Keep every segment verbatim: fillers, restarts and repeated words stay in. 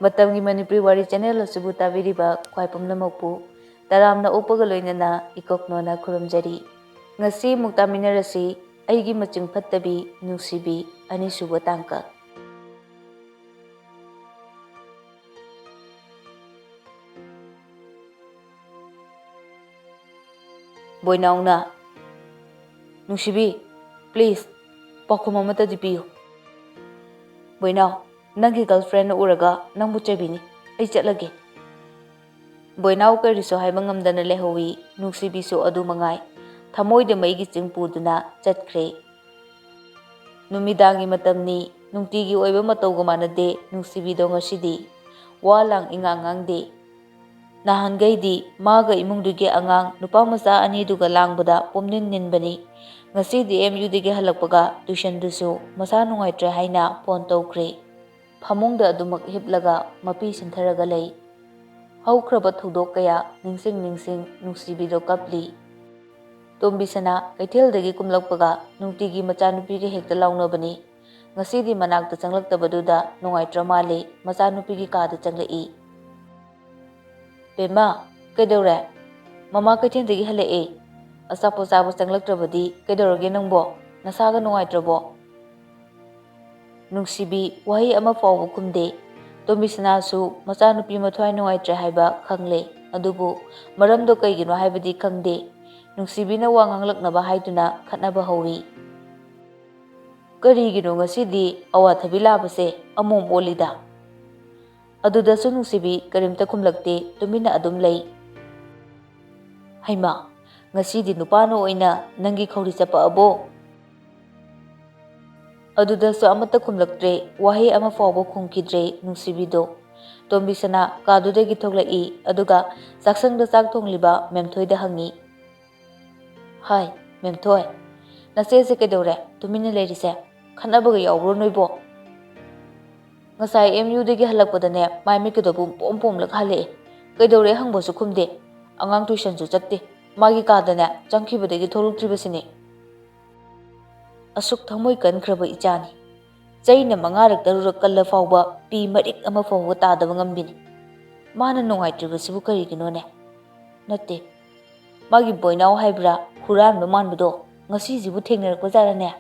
ꯃꯇꯝꯒꯤ ꯃꯅꯤꯄꯨꯔꯤ ꯋꯥꯔꯤ ꯆꯦꯅꯦꯜ ꯑꯁꯤꯕꯨ ꯇꯥꯕꯤꯔꯤꯕ ꯈ꯭ꯋꯥꯏ ꯄꯨꯝꯅꯃꯛꯄꯨ ꯇꯔꯥꯝꯅ ꯑꯣꯛꯄꯒ ꯂꯣꯏꯅꯅ ꯏꯀꯣꯛꯅꯣꯅ ꯈꯨꯔꯨꯝꯖꯔꯤ꯫ ꯉꯁꯤ ꯑꯃꯨꯛ ꯇꯥꯃꯤꯟꯅꯔꯁꯤ, ꯑꯩꯒꯤ ꯃꯆꯤꯡ ꯐꯠꯇꯕꯤ ꯅꯨꯡꯁꯤꯕꯤ, ꯑꯅꯤꯁꯨꯕ ꯇꯥꯡꯀꯛ꯫ ꯕꯣꯏꯅꯥꯎꯅ, "ꯅꯨꯡꯁꯤꯕꯤ, please, ꯄꯥꯎꯈꯨꯝ ꯑꯃꯠꯇꯗꯤ ꯄꯤꯌꯨ꯫ ꯕꯣꯏꯅꯥꯎ, ꯅꯪꯒꯤ girlfriendꯅ ꯎꯔꯒ ꯅꯪꯕꯨ ꯆꯩꯕꯤꯅꯤ꯫ ꯑꯩ ꯆꯠꯂꯒꯦ꯫" ꯕꯣꯏꯅꯥꯎ ꯀꯔꯤꯁꯨ ꯍꯥꯏꯕ ꯉꯝꯗꯅ ꯂꯩꯍꯧꯏ꯫ ꯅꯨꯡꯁꯤꯕꯤꯁꯨ ꯑꯗꯨ ꯃꯉꯥꯏ, ꯊꯃꯣꯏꯗ ꯃꯩꯒꯤ ꯆꯤꯡ ꯄꯨꯗꯨꯅ ꯆꯠꯈ꯭ꯔꯦ꯫ ꯅꯨꯃꯤꯗꯥꯡꯒꯤ ꯃꯇꯝꯅꯤ꯫ ꯅꯨꯡꯇꯤꯒꯤ ꯑꯣꯏꯕ ꯃꯇꯧꯒ ꯃꯥꯟꯅꯗꯦ ꯅꯨꯡꯁꯤꯕꯤꯗꯣ ꯉꯁꯤꯗꯤ꯫ ꯋꯥ ꯂꯥꯡ ꯏꯉꯥꯡ ꯉꯥꯡꯗꯦ꯫ ꯅꯍꯥꯟꯈꯩꯗꯤ ꯃꯥꯒ ꯏꯃꯨꯡꯗꯨꯒꯤ ꯑꯉꯥꯡ ꯅꯨꯄꯥ ꯃꯆꯥ ꯑꯅꯤꯗꯨꯒ ꯂꯥꯡꯕꯗ ꯄꯨꯝꯅꯤꯟ ꯅꯤꯟꯕꯅꯤ꯫ ꯉꯁꯤꯗꯤ ꯑꯦꯝ ꯌꯨꯗꯒꯤ ꯍꯜꯂꯛꯄꯒ tuitionꯗꯨꯁꯨ ꯃꯁꯥ ꯅꯨꯡꯉꯥꯏꯇ꯭ꯔꯦ ꯍꯥꯏꯅ phone ꯇꯧꯈ꯭ꯔꯦ꯫ ꯐꯃꯨꯡꯗ ꯑꯗꯨꯃꯛ ꯍꯤꯞꯂꯒ ꯃꯄꯤ ꯁꯤꯟꯊꯔꯒ ꯂꯩ꯫ ꯍꯧꯈ꯭ꯔꯕ ꯊꯧꯗꯣꯛ ꯀꯌꯥ ꯅꯤꯡꯁꯤꯡ ꯅꯤꯡꯁꯤꯡ ꯅꯨꯡꯁꯤꯕꯤꯗꯣ ꯀꯞꯂꯤ꯫ ꯇꯣꯝꯕꯤꯁꯅꯥ ꯀꯩꯊꯦꯜꯗꯒꯤ ꯀꯨꯝꯂꯛꯄꯒ ꯅꯨꯡꯇꯤꯒꯤ ꯃꯆꯥꯅꯨꯄꯤꯒ ꯍꯦꯛꯇ ꯂꯥꯎꯅꯕꯅꯤ꯫ ꯉꯁꯤꯗꯤ ꯃꯅꯥꯛꯇ ꯆꯪꯂꯛꯇꯕꯗꯨꯗ ꯅꯨꯡꯉꯥꯏꯇ꯭ꯔ ꯃꯥꯜꯂꯦ, ꯃꯆꯥꯅꯨꯄꯤꯒꯤ ꯀꯥꯗ ꯆꯪꯂꯛꯏ꯫ "ꯕꯦꯝꯃ, ꯀꯩꯗꯧꯔꯦ? ꯃꯃꯥ ꯀꯩꯊꯦꯜꯗꯒꯤ ꯍꯜꯂꯛꯑꯦ꯫ ꯑꯆꯥꯄꯣꯠ ꯆꯥꯕ ꯆꯪꯂꯛꯇ꯭ꯔꯕꯗꯤ ꯀꯩꯗꯧꯔꯒꯦ ꯅꯪꯕꯣ? ꯅꯁꯥꯒ ꯅꯨꯡꯉꯥꯏꯇ꯭ꯔꯕꯣ?" ꯅꯨꯡꯁꯤꯕꯤ ꯋꯥꯍꯩ ꯑꯃ ꯐꯥꯎꯕ ꯈꯨꯝꯗꯦ꯫ ꯇꯣꯝꯕꯤꯁꯅꯥꯁꯨ ꯃꯆꯥꯅꯨꯄꯤ ꯃꯊ꯭ꯋꯥꯏ ꯅꯨꯡꯉꯥꯏꯇ꯭ꯔꯦ ꯍꯥꯏꯕ ꯈꯪꯂꯦ, ꯑꯗꯨꯕꯨ ꯃꯔꯝꯗꯣ ꯀꯩꯒꯤꯅꯣ ꯍꯥꯏꯕꯗꯤ ꯈꯪꯗꯦ꯫ ꯅꯨꯡꯁꯤꯕꯤꯅ ꯋꯥ ꯉꯥꯡꯂꯛꯅꯕ ꯍꯥꯏꯗꯨꯅ ꯈꯠꯅꯕ ꯍꯧꯏ꯫ "ꯀꯔꯤꯒꯤꯅꯣ ꯉꯁꯤꯗꯤ ꯑꯋꯥꯊꯕꯤ ꯂꯥꯕꯁꯦ ꯑꯃꯣꯝ ꯑꯣꯜꯂꯤꯗ?" ꯑꯗꯨꯗꯁꯨ ꯅꯨꯡꯁꯤꯕꯤ ꯀꯔꯤꯝꯇ ꯈꯨꯝꯂꯛꯇꯦ, ꯇꯨꯃꯤꯟꯅ ꯑꯗꯨꯝ ꯂꯩ꯫ "ꯍꯩꯃꯥ, ꯉꯁꯤꯗꯤ ꯅꯨꯄꯥꯅ ꯑꯣꯏꯅ ꯅꯪꯒꯤ ꯈꯧꯔꯤ ꯆꯞꯄꯛꯑꯕꯣ?" ꯑꯗꯨꯗꯁꯨ ꯑꯃꯠꯇ ꯈꯨꯝꯂꯛꯇ꯭ꯔꯦ, ꯋꯥꯍꯩ ꯑꯃ ꯐꯥꯎꯕ ꯈꯨꯝꯈꯤꯗ꯭ꯔꯦ ꯅꯨꯡꯁꯤꯕꯤꯗꯣ꯫ ꯇꯣꯝꯕꯤꯁꯅꯥ ꯀꯥꯗꯨꯗꯒꯤ ꯊꯣꯛꯂꯛꯏ, ꯑꯗꯨꯒ ꯆꯥꯛꯁꯪꯗ ꯆꯥꯛ ꯊꯣꯡꯂꯤꯕ ꯃꯦꯝꯊꯣꯏꯗ ꯍꯪꯉꯤ꯫ "ꯍꯥꯏ, ꯃꯦꯝꯊꯣꯏ, ꯅꯆꯦꯁꯦ ꯀꯩꯗꯧꯔꯦ ꯇꯨꯃꯤꯟꯅ ꯂꯩꯔꯤꯁꯦ? ꯈꯠꯅꯕꯒ ꯌꯥꯎꯕ꯭ꯔꯣ ꯅꯣꯏꯕꯣ?" "ꯉꯁꯥꯏ ꯑꯦꯝ ꯌꯨꯗꯒꯤ ꯍꯜꯂꯛꯄꯗꯅꯦ, ꯃꯥꯏ ꯃꯤꯠꯀꯗꯣ ꯄꯨꯝ ꯄꯣꯝ ꯄꯣꯝꯂꯒ ꯍꯜꯂꯛꯑꯦ꯫ ꯀꯩꯗꯧꯔꯦ ꯍꯪꯕꯁꯨ ꯈꯨꯝꯗꯦ꯫ ꯑꯉꯥꯡ tuitionꯁꯨ ꯆꯠꯇꯦ꯫ ꯃꯥꯒꯤ ꯀꯥꯗꯅꯦ ꯆꯪꯈꯤꯕꯗꯒꯤ ꯊꯣꯛꯂꯛꯇ꯭ꯔꯤꯕꯁꯤꯅꯦ꯫" ꯑꯁꯨꯛ ꯊꯃꯣꯏ ꯀꯟꯈ꯭ꯔꯕ ꯏꯆꯥꯅꯤ꯫ ꯆꯩꯅ ꯃꯉꯥꯔꯛ ꯇꯔꯨꯛꯔꯛ ꯀꯜꯂ ꯐꯥꯎꯕ ꯄꯤ ꯃꯔꯤꯛ ꯑꯃ ꯐꯥꯎꯕ ꯇꯥꯗꯕ ꯉꯝꯕꯤꯅꯤ꯫ ꯃꯥꯅ ꯅꯨꯡꯉꯥꯏꯇ꯭ꯔꯤꯕꯁꯤꯕꯨ ꯀꯔꯤꯒꯤꯅꯣꯅꯦ? ꯅꯠꯇꯦ, ꯃꯥꯒꯤ ꯕꯣꯏꯅꯥꯎ ꯍꯥꯏꯕ꯭ꯔꯥ, ꯍꯨꯔꯥꯟꯕ ꯃꯥꯟꯕꯗꯣ ꯉꯁꯤꯁꯤꯕꯨ ꯊꯦꯡꯅꯔꯛꯄ ꯖꯥꯠꯂꯅꯦ?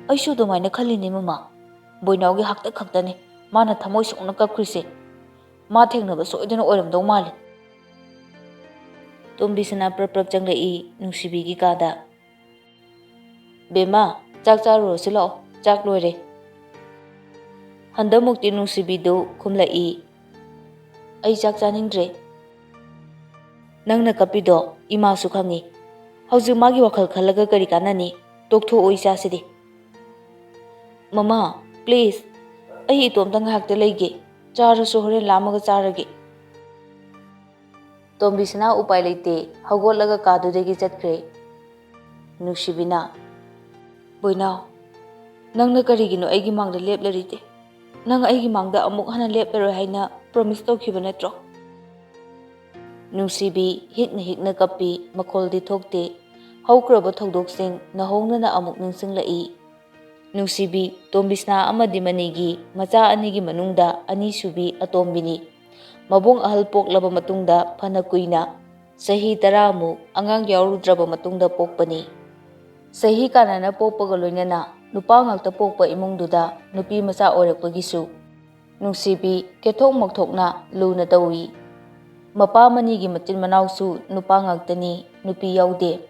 ꯑꯩꯁꯨ ꯑꯗꯨꯃꯥꯏꯅ ꯈꯜꯂꯤꯅꯦ ꯃꯃꯥ꯫ ꯕꯣꯏꯅꯥꯎꯒꯤ ꯍꯥꯛꯇꯛ ꯈꯛꯇꯅꯦ ꯃꯥꯅ ꯊꯃꯣꯏ ꯁꯣꯛꯅ ꯀꯞꯈ꯭ꯔꯤꯁꯦ꯫ ꯃꯥ ꯊꯦꯡꯅꯕ ꯁꯣꯏꯗꯅ ꯑꯣꯏꯔꯝꯗꯧ ꯃꯥꯜꯂꯤ꯫ ꯇꯣꯝꯕꯤꯁꯅꯥ ꯄ꯭ꯔꯞ ꯄ꯭ꯔꯞ ꯆꯪꯂꯛꯏ ꯅꯨꯡꯁꯤꯕꯤꯒꯤ ꯀꯥꯗ꯫ "ꯕꯦꯝꯃ, ꯆꯥꯛ ꯆꯥꯔꯨꯔꯁꯤ ꯂꯥꯛꯑꯣ, ꯆꯥꯛ ꯂꯣꯏꯔꯦ꯫" ꯍꯟꯗꯛꯃꯨꯛꯇꯤ ꯅꯨꯡꯁꯤꯕꯤꯗꯨ ꯈꯨꯝꯂꯛꯏ, "ꯑꯩ ꯆꯥꯛ ꯆꯥꯅꯤꯡꯗ꯭ꯔꯦ꯫" "ꯅꯪꯅ ꯀꯞꯄꯤꯗꯣ ꯏꯃꯥꯁꯨ ꯈꯪꯉꯤ꯫ ꯍꯧꯖꯤꯛ ꯃꯥꯒꯤ ꯋꯥꯈꯜ ꯈꯜꯂꯒ ꯀꯔꯤ ꯀꯥꯟꯅꯅꯤ? ꯇꯣꯛꯊꯣꯛꯑꯣ ꯏꯆꯥꯁꯤꯗꯤ꯫" "ꯃꯃꯥ, please, ꯑꯩ ꯏꯇꯣꯝꯇ ꯉꯥꯏꯍꯥꯛꯇ ꯂꯩꯒꯦ꯫ ꯆꯥꯔꯁꯨ ꯍꯣꯔꯦꯟ ꯂꯥꯝꯃꯒ ꯆꯥꯔꯒꯦ꯫" ꯇꯣꯝꯕꯤꯁꯅꯥ ꯎꯄꯥꯏ ꯂꯩꯇꯦ, ꯍꯧꯒꯠꯂꯒ ꯀꯥꯗꯨꯗꯒꯤ ꯆꯠꯈ꯭ꯔꯦ꯫ ꯅꯨꯡꯁꯤꯕꯤꯅ, "ꯕꯣꯏꯅꯥꯎ, ꯅꯪꯅ ꯀꯔꯤꯒꯤꯅꯣ ꯑꯩꯒꯤ ꯃꯥꯡꯗ ꯂꯦꯞꯂꯔꯤꯗꯤ? ꯅꯪ ꯑꯩꯒꯤ ꯃꯥꯡꯗ ꯑꯃꯨꯛ ꯍꯟꯅ ꯂꯦꯞꯂꯔꯣꯏ ꯍꯥꯏꯅ promise ꯇꯧꯈꯤꯕ ꯅꯠꯇ꯭ꯔꯣ?" ꯅꯨꯡꯁꯤꯕꯤ ꯍꯤꯛꯅ ꯍꯤꯛꯅ ꯀꯞꯄꯤ, ꯃꯈꯣꯜꯗꯤ ꯊꯣꯛꯇꯦ꯫ ꯍꯧꯈ꯭ꯔꯕ ꯊꯧꯗꯣꯛꯁꯤꯡ ꯅꯧꯍꯧꯅꯅ ꯑꯃꯨꯛ ꯅꯤꯡꯁꯤꯡꯂꯛꯏ꯫ ꯅꯨꯡꯁꯤꯕꯤ, ꯇꯣꯝꯕꯤꯁꯅꯥ ꯑꯃꯗꯤ ꯃꯅꯤꯒꯤ ꯃꯆꯥ ꯑꯅꯤꯒꯤ ꯃꯅꯨꯡꯗ ꯑꯅꯤꯁꯨꯕꯤ ꯑꯇꯣꯝꯕꯤꯅꯤ꯫ ꯃꯕꯨꯡ ꯑꯍꯜ ꯄꯣꯛꯂꯕ ꯃꯇꯨꯡꯗ ꯐꯅ ꯀꯨꯏꯅ, ꯆꯍꯤ ꯇꯔꯥꯃꯨꯛ ꯑꯉꯥꯡ ꯌꯥꯎꯔꯨꯗ꯭ꯔꯕ ꯃꯇꯨꯡꯗ ꯄꯣꯛꯄꯅꯤ꯫ ꯆꯍꯤ ꯀꯥꯟꯅꯅ ꯄꯣꯛꯄꯒ ꯂꯣꯏꯅꯅ ꯅꯨꯄꯥ ꯉꯥꯛꯇ ꯄꯣꯛꯄ ꯏꯃꯨꯡꯗꯨꯗ ꯅꯨꯄꯤ ꯃꯆꯥ ꯑꯣꯏꯔꯛꯄꯒꯤꯁꯨ ꯅꯨꯡꯁꯤꯕꯤ ꯀꯦꯊꯣꯛ ꯃꯧꯊꯣꯛꯅ ꯂꯨꯅ ꯇꯧꯏ꯫ ꯃꯄꯥ ꯃꯅꯤꯒꯤ ꯃꯆꯤꯟ ꯃꯅꯥꯎꯁꯨ ꯅꯨꯄꯥ ꯉꯥꯛꯇꯅꯤ, ꯅꯨꯄꯤ ꯌꯥꯎꯗꯦ꯫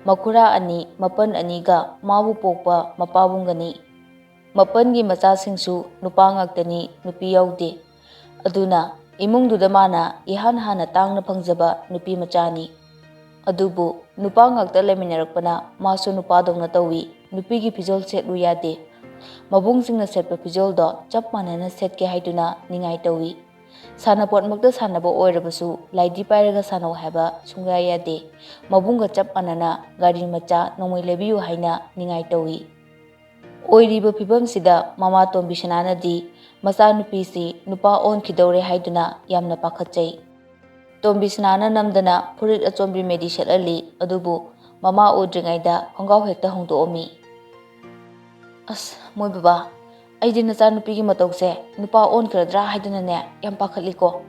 ꯃꯈꯨꯔꯥ ꯑꯅꯤ, ꯃꯄꯟ ꯑꯅꯤꯒ ꯃꯥꯕꯨ ꯄꯣꯛꯄ ꯃꯄꯥꯕꯨꯡꯒꯅꯤ꯫ ꯃꯄꯟꯒꯤ ꯃꯆꯥꯁꯤꯡꯁꯨ ꯅꯨꯄꯥ ꯉꯥꯛꯇꯅꯤ, ꯅꯨꯄꯤ ꯌꯥꯎꯗꯦ꯫ ꯑꯗꯨꯅ ꯏꯃꯨꯡꯗꯨꯗ ꯃꯥꯅ ꯏꯍꯥꯟ ꯍꯥꯟꯅ ꯇꯥꯡꯅ ꯐꯪꯖꯕ ꯅꯨꯄꯤ ꯃꯆꯥꯅꯤ꯫ ꯑꯗꯨꯕꯨ ꯅꯨꯄꯥ ꯉꯥꯛꯇ ꯂꯩꯃꯤꯟꯅꯔꯛꯄꯅ ꯃꯥꯁꯨ ꯅꯨꯄꯥꯗꯧꯅ ꯇꯧꯏ꯫ ꯅꯨꯄꯤꯒꯤ ꯐꯤꯖꯣꯜ ꯁꯦꯠꯂꯨ ꯌꯥꯗꯦ꯫ ꯃꯕꯨꯡꯁꯤꯡꯅ ꯁꯦꯠꯄ ꯐꯤꯖꯣꯜꯗꯣ ꯆꯞ ꯃꯥꯟꯅꯅ ꯁꯦꯠꯀꯦ ꯍꯥꯏꯗꯨꯅ ꯅꯤꯡꯉꯥꯏ ꯇꯧꯏ꯫ ꯁꯥꯟꯅꯄꯣꯠꯃꯛꯇ ꯁꯥꯟꯅꯕ ꯑꯣꯏꯔꯕꯁꯨ ꯂꯥꯏꯗꯤ ꯄꯥꯏꯔꯒ ꯁꯥꯟꯅꯧ ꯍꯥꯏꯕ ꯁꯨꯡꯌꯥ ꯌꯥꯗꯦ꯫ ꯃꯕꯨꯡꯒ ꯆꯞ ꯃꯥꯟꯅꯅ ꯒꯥꯔꯤ ꯃꯆꯥ ꯅꯣꯡꯃꯩ ꯂꯩꯕꯤꯌꯨ ꯍꯥꯏꯅ ꯅꯤꯡꯉꯥꯏ ꯇꯧꯏ꯫ ꯑꯣꯏꯔꯤꯕ ꯐꯤꯕꯝꯁꯤꯗ ꯃꯃꯥ ꯇꯣꯝꯕꯤꯁꯅꯥꯅꯗꯤ ꯃꯆꯥꯅꯨꯄꯤꯁꯤ ꯅꯨꯄꯥ ꯑꯣꯟꯈꯤꯗꯧꯔꯦ ꯍꯥꯏꯗꯨꯅ ꯌꯥꯝꯅ ꯄꯥꯈꯠꯆꯩ꯫ ꯇꯣꯝꯕꯤꯁꯅꯥꯅ ꯅꯝꯗꯅ ꯐꯨꯔꯤꯠ ꯑꯆꯣꯟꯕꯤ ꯃꯦꯗꯤ ꯁꯦꯠꯍꯜꯂꯤ, ꯑꯗꯨꯕꯨ ꯃꯃꯥ ꯎꯗ꯭ꯔꯤꯉꯩꯗ ꯈꯣꯡꯒ꯭ꯔꯥꯎ ꯍꯦꯛꯇ ꯍꯣꯡꯗꯣꯛꯑꯝꯃꯤ꯫ "ꯑꯁ, ꯃꯣꯏ ꯕꯕꯥ, ꯑꯩꯗꯤ ꯅꯆꯥꯅꯨꯄꯤꯒꯤ ꯃꯇꯧꯁꯦ ꯅꯨꯄꯥ ꯑꯣꯟꯈ꯭ꯔꯗ꯭ꯔꯥ ꯍꯥꯏꯗꯅꯅꯦ ꯌꯥꯝ ꯄꯥꯈꯠꯂꯤꯀꯣ꯫"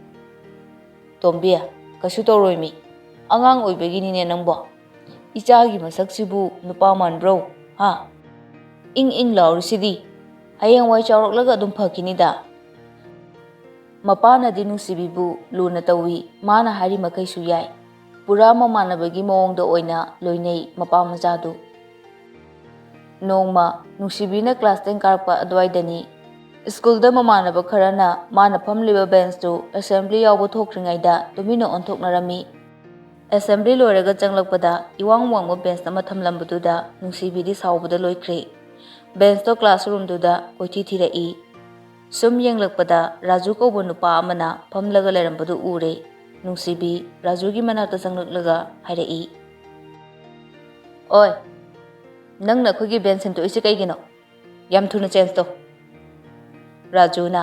"ꯇꯣꯝꯕꯤ, ꯀꯩꯁꯨ ꯇꯧꯔꯣꯏꯃꯤ, ꯑꯉꯥꯡ ꯑꯣꯏꯕꯒꯤꯅꯤꯅꯦ ꯅꯪꯕꯣ꯫ ꯏꯆꯥꯒꯤ ꯃꯁꯛꯁꯤꯕꯨ ꯅꯨꯄꯥ ꯃꯥꯟꯕ꯭ꯔꯣ? ꯍꯥ? ꯏꯪ ꯏꯪ ꯂꯥꯎꯔꯤꯁꯤꯗꯤ, ꯍꯌꯦꯡꯋꯥꯏ ꯆꯥꯎꯔꯛꯂꯒ ꯑꯗꯨꯝ ꯐꯈꯤꯅꯤꯗ꯫" ꯃꯄꯥꯅꯗꯤ ꯅꯨꯡꯁꯤꯕꯤꯕꯨ ꯂꯨꯅ ꯇꯧꯏ, ꯃꯥꯅ ꯍꯥꯏꯔꯤ ꯃꯈꯩꯁꯨ ꯌꯥꯏ꯫ ꯄꯨꯔꯥ ꯃꯃꯥꯟꯅꯕꯒꯤ ꯃꯑꯣꯡꯗ ꯑꯣꯏꯅ ꯂꯣꯏꯅꯩ ꯃꯄꯥ ꯃꯆꯥꯗꯨ꯫ ꯅꯣꯡꯃ ꯅꯨꯡꯁꯤꯕꯤꯅ class ten ꯀꯥꯔꯛꯄ ꯑꯗꯨꯋꯥꯏꯗꯅꯤ꯫ ꯁ꯭ꯀꯨꯜꯗ ꯃꯃꯥꯟꯅꯕ ꯈꯔꯅ ꯃꯥꯅ ꯐꯝꯂꯤꯕ benchꯇꯨ assembly ꯌꯥꯎꯕ ꯊꯣꯛꯇ꯭ꯔꯤꯉꯩꯗ ꯇꯨꯃꯤꯟꯅ ꯑꯣꯟꯊꯣꯛꯅꯔꯝꯃꯤ꯫ Assembly ꯂꯣꯏꯔꯒ ꯆꯪꯂꯛꯄꯗ ꯏꯋꯥꯡ ꯋꯥꯡꯕ bench ꯑꯃ ꯊꯝꯂꯝꯕꯗꯨꯗ ꯅꯨꯡꯁꯤꯕꯤꯗꯤ ꯁꯥꯎꯕꯗ ꯂꯣꯏꯈ꯭ꯔꯦ꯫ Benchꯇꯣ classroomꯗꯨꯗ ꯀꯣꯏꯊꯤ ꯊꯤꯔꯛꯏ꯫ ꯁꯨꯝ ꯌꯦꯡꯂꯛꯄꯗ ꯔꯥꯖꯨ ꯀꯧꯕ ꯅꯨꯄꯥ ꯑꯃꯅ ꯐꯝꯂꯒ ꯂꯩꯔꯝꯕꯗꯨ ꯎꯔꯦ꯫ ꯅꯨꯡꯁꯤꯕꯤ ꯔꯥꯖꯨꯒꯤ ꯃꯅꯥꯛꯇ ꯆꯪꯂꯛꯂꯒ ꯍꯥꯏꯔꯛꯏ, "ꯑꯣꯏ, ꯅꯪꯅ ꯑꯩꯈꯣꯏꯒꯤ bench ꯁꯤꯟꯗꯣꯛꯏꯁꯦ ꯀꯩꯒꯤꯅꯣ? ꯌꯥꯝ ꯊꯨꯅ change ꯇꯧ꯫" ꯔꯥꯖꯨꯅ,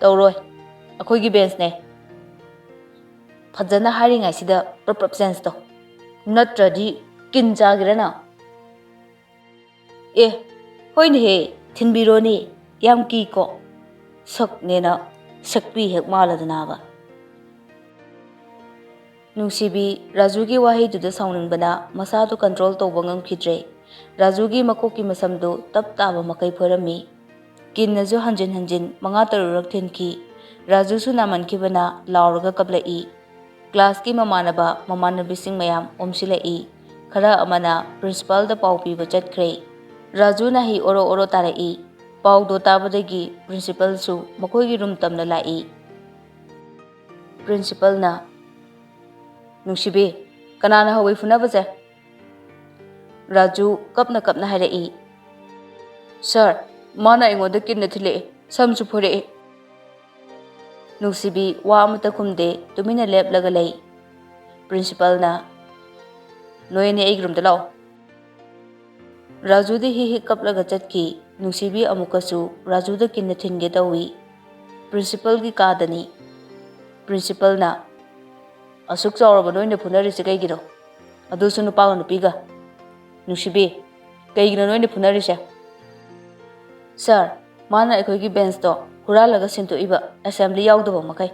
"ꯇꯧꯔꯣꯏ, ꯑꯩꯈꯣꯏꯒꯤ benchꯅꯦ꯫ ꯐꯖꯅ ꯍꯥꯏꯔꯤꯉꯩꯁꯤꯗ ꯄ꯭ꯔꯞ ꯄ꯭ꯔꯞ change ꯇꯧ, ꯅꯠꯇ꯭ꯔꯗꯤ ꯀꯤꯟ ꯆꯥꯒꯦꯔꯥ ꯅꯪ?" "ꯑꯦ, ꯍꯣꯏꯅꯦꯍꯦ, ꯊꯤꯟꯕꯤꯔꯣꯅꯦ, ꯌꯥꯝ ꯀꯤꯀꯣ꯫ ꯁꯛꯅꯦꯅ ꯁꯛꯄꯤ ꯍꯦꯛ ꯃꯥꯜꯂꯗꯅꯕ꯫" ꯅꯨꯡꯁꯤꯕꯤ ꯔꯥꯖꯨꯒꯤ ꯋꯥꯍꯩꯗꯨꯗ ꯁꯥꯎꯅꯤꯡꯕꯅ ꯃꯁꯥꯗꯨ control ꯇꯧꯕ ꯉꯝꯈꯤꯗ꯭ꯔꯦ꯫ ꯔꯥꯖꯨꯒꯤ ꯃꯀꯣꯛꯀꯤ ꯃꯁꯝꯗꯨ ꯇꯞ ꯇꯥꯕ ꯃꯈꯩ ꯐꯣꯏꯔꯝꯃꯤ꯫ ꯀꯤꯟꯅꯁꯨ ꯍꯟꯖꯤꯟ ꯍꯟꯖꯤꯟ ꯃꯉꯥ ꯇꯔꯨꯛꯔꯛ ꯊꯤꯟꯈꯤ꯫ ꯔꯥꯖꯨꯁꯨ ꯅꯥꯃꯟꯈꯤꯕꯅ ꯂꯥꯎꯔꯒ ꯀꯞꯂꯛꯏ꯫ Classꯀꯤ ꯃꯃꯥꯟꯅꯕ ꯃꯃꯥꯟꯅꯕꯤꯁꯤꯡ ꯃꯌꯥꯝ ꯑꯣꯝꯁꯤꯜꯂꯛꯏ꯫ ꯈꯔ ꯑꯃꯅ principalꯗ ꯄꯥꯎ ꯄꯤꯕ ꯆꯠꯈ꯭ꯔꯦ꯫ ꯔꯥꯖꯨ ꯅꯥꯍꯤ ꯑꯣꯔꯣ ꯑꯣꯔꯣ ꯇꯥꯔꯛꯏ꯫ ꯄꯥꯎꯗꯣ ꯇꯥꯕꯗꯒꯤ principalꯁꯨ ꯃꯈꯣꯏꯒꯤ room ꯇꯝꯅ ꯂꯥꯛꯏ꯫ Principalꯅ, "ꯅꯨꯡꯁꯤꯕꯤ, ꯀꯅꯥꯅ ꯍꯧꯏ ꯐꯨꯅꯕꯁꯦ?" ꯔꯥꯖꯨ ꯀꯞꯅ ꯀꯞꯅ ꯍꯥꯏꯔꯛꯏ, "Sir, ꯃꯥꯅ ꯑꯩꯉꯣꯟꯗ ꯀꯤꯟꯅ ꯊꯤꯜꯂꯛꯑꯦ, ꯁꯝꯁꯨ ꯐꯣꯏꯔꯛꯑꯦ꯫" ꯅꯨꯡꯁꯤꯕꯤ ꯋꯥ ꯑꯃꯠꯇ ꯈꯨꯝꯗꯦ, ꯇꯨꯃꯤꯟꯅ ꯂꯦꯞꯂꯒ ꯂꯩ꯫ Principalꯅ, "ꯅꯣꯏ ꯑꯅꯤ ꯑꯩꯒꯤ roomꯗ ꯂꯥꯛꯑꯣ꯫" ꯔꯥꯖꯨꯗꯤ ꯍꯤꯛ ꯍꯤꯛ ꯀꯞꯂꯒ ꯆꯠꯈꯤ꯫ ꯅꯨꯡꯁꯤꯕꯤ ꯑꯃꯨꯛꯀꯁꯨ ꯔꯥꯖꯨꯗ ꯀꯤꯟꯅ ꯊꯤꯟꯒꯦ ꯇꯧꯏ꯫ Principalꯒꯤ ꯀꯥꯗꯅꯤ꯫ Principalꯅ, "ꯑꯁꯨꯛ ꯆꯥꯎꯔꯕ ꯅꯣꯏꯅ ꯐꯨꯅꯔꯤꯁꯦ ꯀꯩꯒꯤꯅꯣ? ꯑꯗꯨꯁꯨ ꯅꯨꯄꯥꯒ ꯅꯨꯄꯤꯒ? ꯅꯨꯡꯁꯤꯕꯤ, ꯀꯩꯒꯤꯅꯣ ꯅꯣꯏꯅ ꯐꯨꯅꯔꯤꯁꯦ? ꯁꯥꯔ, ꯃꯥꯅ ꯑꯩꯈꯣꯏꯒꯤ ꯕꯦꯟꯁꯇꯣ ꯍꯨꯔꯥꯜꯂꯒ ꯁꯤꯟꯗꯣꯛꯏꯕ, ꯑꯦꯁꯦꯝꯕ꯭ꯂꯤ ꯌꯥꯎꯗꯕ ꯃꯈꯩ꯫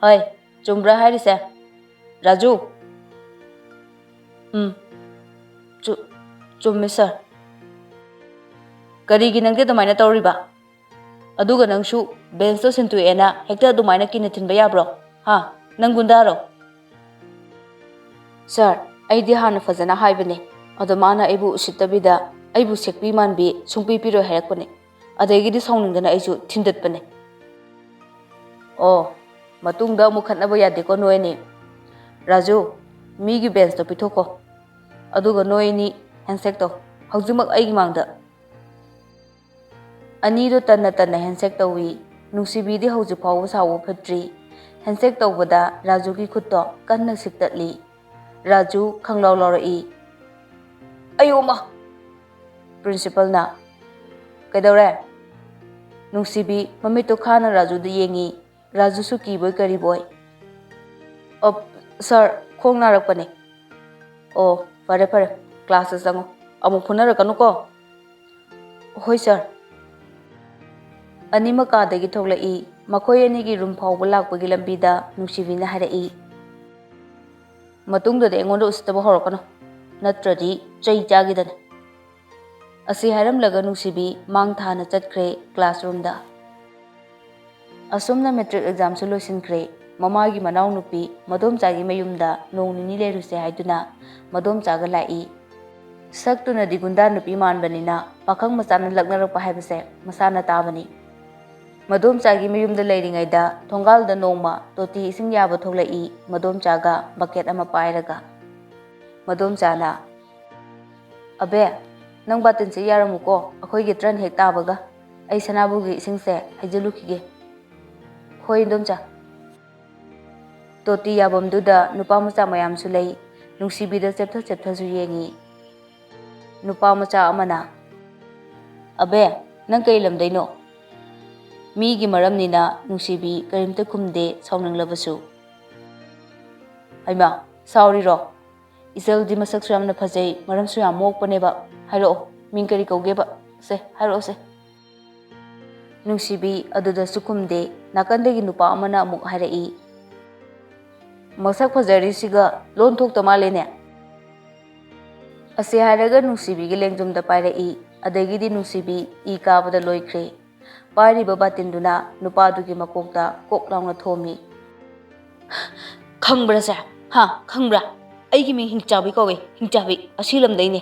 ꯍꯣꯏ, ꯆꯨꯝꯕ꯭ꯔꯥ ꯍꯥꯏꯔꯤꯁꯦ? ꯔꯥꯖꯨ? ꯎꯝ, ꯆꯨ-, ꯆꯨꯝꯃꯦ ꯁꯥꯔ꯫ ꯀꯔꯤꯒꯤ ꯅꯪꯗꯤ ꯑꯗꯨꯃꯥꯏꯅ ꯇꯧꯔꯤꯕ? ꯑꯗꯨꯒ ꯅꯪꯁꯨ ꯕꯦꯟꯁꯇꯣ ꯁꯤꯟꯇꯣꯛꯑꯦꯅ ꯍꯦꯛꯇ ꯑꯗꯨꯃꯥꯏꯅ ꯀꯤꯅ ꯊꯤꯟꯕ ꯌꯥꯕ꯭ꯔꯣ? ꯍꯥ? ꯅꯪ ꯒꯨꯟꯗꯥꯔꯣ? ꯁꯥꯔ, ꯑꯩꯗꯤ ꯍꯥꯟꯅ ꯐꯖꯅ ꯍꯥꯏꯕꯅꯦ, ꯑꯗꯣ ꯃꯥꯅ ꯑꯩꯕꯨ ꯎꯁꯤꯠꯇꯕꯤꯗ ꯑꯩꯕꯨ ꯁꯦꯛꯄꯤ ꯃꯥꯟꯕꯤ ꯁꯨꯡꯄꯤ ꯄꯤꯔꯣꯏ ꯍꯥꯏꯔꯛꯄꯅꯦ꯫ ꯑꯗꯒꯤꯗꯤ ꯁꯥꯎꯅꯤꯡꯗꯅ ꯑꯩꯁꯨ ꯊꯤꯟꯗꯠꯄꯅꯦ꯫ ꯑꯣ, ꯃꯇꯨꯡꯗ ꯑꯃꯨꯛ ꯈꯠꯅꯕ ꯌꯥꯗꯦꯀꯣ ꯅꯣꯏ ꯑꯅꯤ꯫ ꯔꯥꯖꯨ, ꯃꯤꯒꯤ ꯕꯦꯟꯁꯇꯣ ꯄꯤꯊꯣꯛꯈꯣ꯫ ꯑꯗꯨꯒ ꯅꯣꯏ ꯑꯅꯤ ꯍꯦꯟꯁꯦꯛ ꯇꯧ, ꯍꯧꯖꯤꯛꯃꯛ ꯑꯩꯒꯤ ꯃꯥꯡꯗ꯫ ꯑꯅꯤꯗꯣ ꯇꯟꯅ ꯇꯟꯅ ꯍꯦꯟꯁꯦꯛ ꯇꯧꯏ꯫ ꯅꯨꯡꯁꯤꯕꯤꯗꯤ ꯍꯧꯖꯤꯛ ꯐꯥꯎꯕ ꯁꯥꯎꯕ ꯐꯠꯇ꯭ꯔꯤ꯫ ꯍꯦꯟꯁꯦꯛ ꯇꯧꯕꯗ ꯔꯥꯖꯨꯒꯤ ꯈꯨꯠꯇꯣ ꯀꯟꯅ ꯁꯤꯛꯇꯠꯂꯤ꯫ ꯔꯥꯖꯨ ꯈꯪꯂꯥꯎ ꯂꯥꯎꯔꯛꯏ꯫ "ꯑꯌꯣ ꯃꯥ!" ꯄ꯭ꯔꯤꯟꯁꯤꯄꯜꯅ꯫ "ꯀꯩꯗꯧꯔꯦ?" ꯅꯨꯡꯁꯤꯕꯤ ꯃꯃꯤꯠꯇꯣ ꯈꯥꯅ ꯔꯥꯖꯨꯗ ꯌꯦꯡꯉꯤ꯫ ꯔꯥꯖꯨꯁꯨ ꯀꯤꯕꯣꯏ ꯀꯔꯤꯕꯣꯏ꯫ "ꯑꯣ, ꯁꯥꯔ, ꯈꯣꯡ ꯅꯥꯔꯛꯄꯅꯦ꯫" "ꯑꯣ, ꯐꯔꯦ ꯐꯔꯦ, ꯀ꯭ꯂꯥꯁꯇ ꯆꯪꯉꯣ꯫ ꯑꯃꯨꯛ ꯐꯨꯅꯔꯛꯀꯅꯨꯀꯣ꯫" "ꯍꯣꯏ ꯁꯥꯔ꯫" ꯑꯅꯤꯃꯛ ꯀꯥꯗꯒꯤ ꯊꯣꯛꯂꯛꯏ꯫ ꯃꯈꯣꯏ ꯑꯅꯤꯒꯤ ꯔꯨꯝ ꯐꯥꯎꯕ ꯂꯥꯛꯄꯒꯤ ꯂꯝꯕꯤꯗ ꯅꯨꯡꯁꯤꯕꯤꯅ ꯍꯥꯏꯔꯛꯏ, "ꯃꯇꯨꯡꯗꯗꯤ ꯑꯩꯉꯣꯟꯗ ꯎꯁꯤꯠꯇꯕ ꯍꯧꯔꯛꯀꯅꯨ, ꯅꯠꯇ꯭ꯔꯗꯤ ꯆꯩ ꯆꯥꯈꯤꯗꯅ꯫" ꯑꯁꯤ ꯍꯥꯏꯔꯝꯂꯒ ꯅꯨꯡꯁꯤꯕꯤ ꯃꯥꯡ ꯊꯥꯅ ꯆꯠꯈ꯭ꯔꯦ ꯀ꯭ꯂꯥꯁꯔꯨꯝꯗ꯫ ꯑꯁꯨꯝꯅ ꯃꯦꯇ꯭ꯔꯤꯛ ꯑꯦꯛꯖꯥꯝꯁꯨ ꯂꯣꯏꯁꯤꯟꯈ꯭ꯔꯦ꯫ ꯃꯃꯥꯒꯤ ꯃꯅꯥꯎꯅꯨꯄꯤ ꯃꯗꯣꯝꯆꯥꯒꯤ ꯃꯌꯨꯝꯗ ꯅꯣꯡ ꯅꯤꯅꯤ ꯂꯩꯔꯨꯁꯦ ꯍꯥꯏꯗꯨꯅ ꯃꯗꯣꯝꯆꯥꯒ ꯂꯥꯛꯏ꯫ ꯁꯛꯇꯨꯅꯗꯤ ꯒꯨꯟꯗꯥ ꯅꯨꯄꯤ ꯃꯥꯟꯕꯅꯤꯅ ꯄꯥꯈꯪ ꯃꯆꯥꯅ ꯂꯛꯅꯔꯛꯄ ꯍꯥꯏꯕꯁꯦ ꯃꯁꯥꯅ ꯇꯥꯕꯅꯤ꯫ ꯃꯗꯣꯝꯆꯥꯒꯤ ꯃꯌꯨꯝꯗ ꯂꯩꯔꯤꯉꯩꯗ ꯊꯣꯡꯒꯥꯜꯗ ꯅꯣꯡꯃ ꯇꯣꯇꯤ ꯏꯁꯤꯡ ꯌꯥꯕ ꯊꯣꯛꯂꯛꯏ, ꯃꯗꯣꯝꯆꯥꯒ ꯕꯛꯀꯦꯠ ꯑꯃ ꯄꯥꯏꯔꯒ꯫ ꯃꯗꯣꯝꯆꯥꯅ, "ꯑꯕꯦ, ꯅꯪ ꯕꯥꯇꯤꯟꯁꯦ ꯌꯥꯔꯝꯃꯨꯀꯣ, ꯑꯩꯈꯣꯏꯒꯤ ꯇ꯭ꯔꯟ ꯍꯦꯛ ꯇꯥꯕꯒ꯫ ꯑꯩ ꯁꯅꯥꯕꯨꯒꯤ ꯏꯁꯤꯡꯁꯦ ꯍꯩꯖꯤꯜꯂꯨꯈꯤꯒꯦ꯫" "ꯍꯣꯏ, ꯏꯟꯗꯣꯝꯆꯥ꯫" ꯇꯣꯇꯤ ꯌꯥꯐꯝꯗꯨꯗ ꯅꯨꯄꯥ ꯃꯆꯥ ꯃꯌꯥꯝꯁꯨ ꯂꯩ꯫ ꯅꯨꯡꯁꯤꯕꯤꯗ ꯆꯦꯞꯊ ꯆꯦꯞꯊꯁꯨ ꯌꯦꯡꯉꯤ꯫ ꯅꯨꯄꯥ ꯃꯆꯥ ꯑꯃꯅ, "ꯑꯕꯦ, ꯅꯪ ꯀꯩ ꯂꯝꯗꯩꯅꯣ?" ꯃꯤꯒꯤ ꯃꯔꯝꯅꯤꯅ ꯅꯨꯡꯁꯤꯕꯤ ꯀꯔꯤꯝꯇ ꯈꯨꯝꯗꯦ, ꯁꯥꯎꯅꯤꯡꯂꯕꯁꯨ꯫ "ꯍꯩꯃꯥ, ꯁꯥꯎꯔꯤꯔꯣ?" "ꯏꯆꯜꯗꯤ ꯃꯁꯛꯁꯨ ꯌꯥꯝꯅ ꯐꯖꯩ, ꯃꯔꯝꯁꯨ ꯌꯥꯝ ꯃꯣꯛꯄꯅꯦꯕ꯫ ꯍꯥꯏꯔꯛꯑꯣ, ꯃꯤꯡ ꯀꯔꯤ ꯀꯧꯒꯦꯕ? ꯁꯦ, ꯍꯥꯏꯔꯛꯑꯣꯁꯦ꯫" ꯅꯨꯡꯁꯤꯕꯤ ꯑꯗꯨꯗꯁꯨ ꯈꯨꯝꯗꯦ꯫ ꯅꯥꯀꯟꯗꯒꯤ ꯅꯨꯄꯥ ꯑꯃꯅ ꯑꯃꯨꯛ ꯍꯥꯏꯔꯛꯏ, "ꯃꯁꯛ ꯐꯖꯔꯤꯁꯤꯒ ꯂꯣꯟ ꯊꯣꯛꯇ ꯃꯥꯜꯂꯦꯅꯦ?" ꯑꯁꯤ ꯍꯥꯏꯔꯒ ꯅꯨꯡꯁꯤꯕꯤꯒꯤ ꯂꯦꯡꯖꯨꯝꯗ ꯄꯥꯏꯔꯛꯏ꯫ ꯑꯗꯒꯤꯗꯤ ꯅꯨꯡꯁꯤꯕꯤ ꯏ ꯀꯥꯕꯗ ꯂꯣꯏꯈ꯭ꯔꯦ꯫ ꯄꯥꯏꯔꯤꯕ ꯕꯥꯇꯤꯟꯗꯨꯅ ꯅꯨꯄꯥꯗꯨꯒꯤ ꯃꯀꯣꯛꯇ ꯀꯣꯛ ꯂꯥꯎꯅ ꯊꯣꯝꯃꯤ꯫ "ꯈꯪꯕ꯭ꯔꯥ ꯁꯦ? ꯍꯥ, ꯈꯪꯕ꯭ꯔꯥ? ꯑꯩꯒꯤ ꯃꯤꯡ ꯍꯤꯡꯆꯥꯕꯤ ꯀꯧꯋꯦ, ꯍꯤꯡꯆꯥꯕꯤ, ꯑꯁꯤ ꯂꯝꯗꯩꯅꯦ꯫"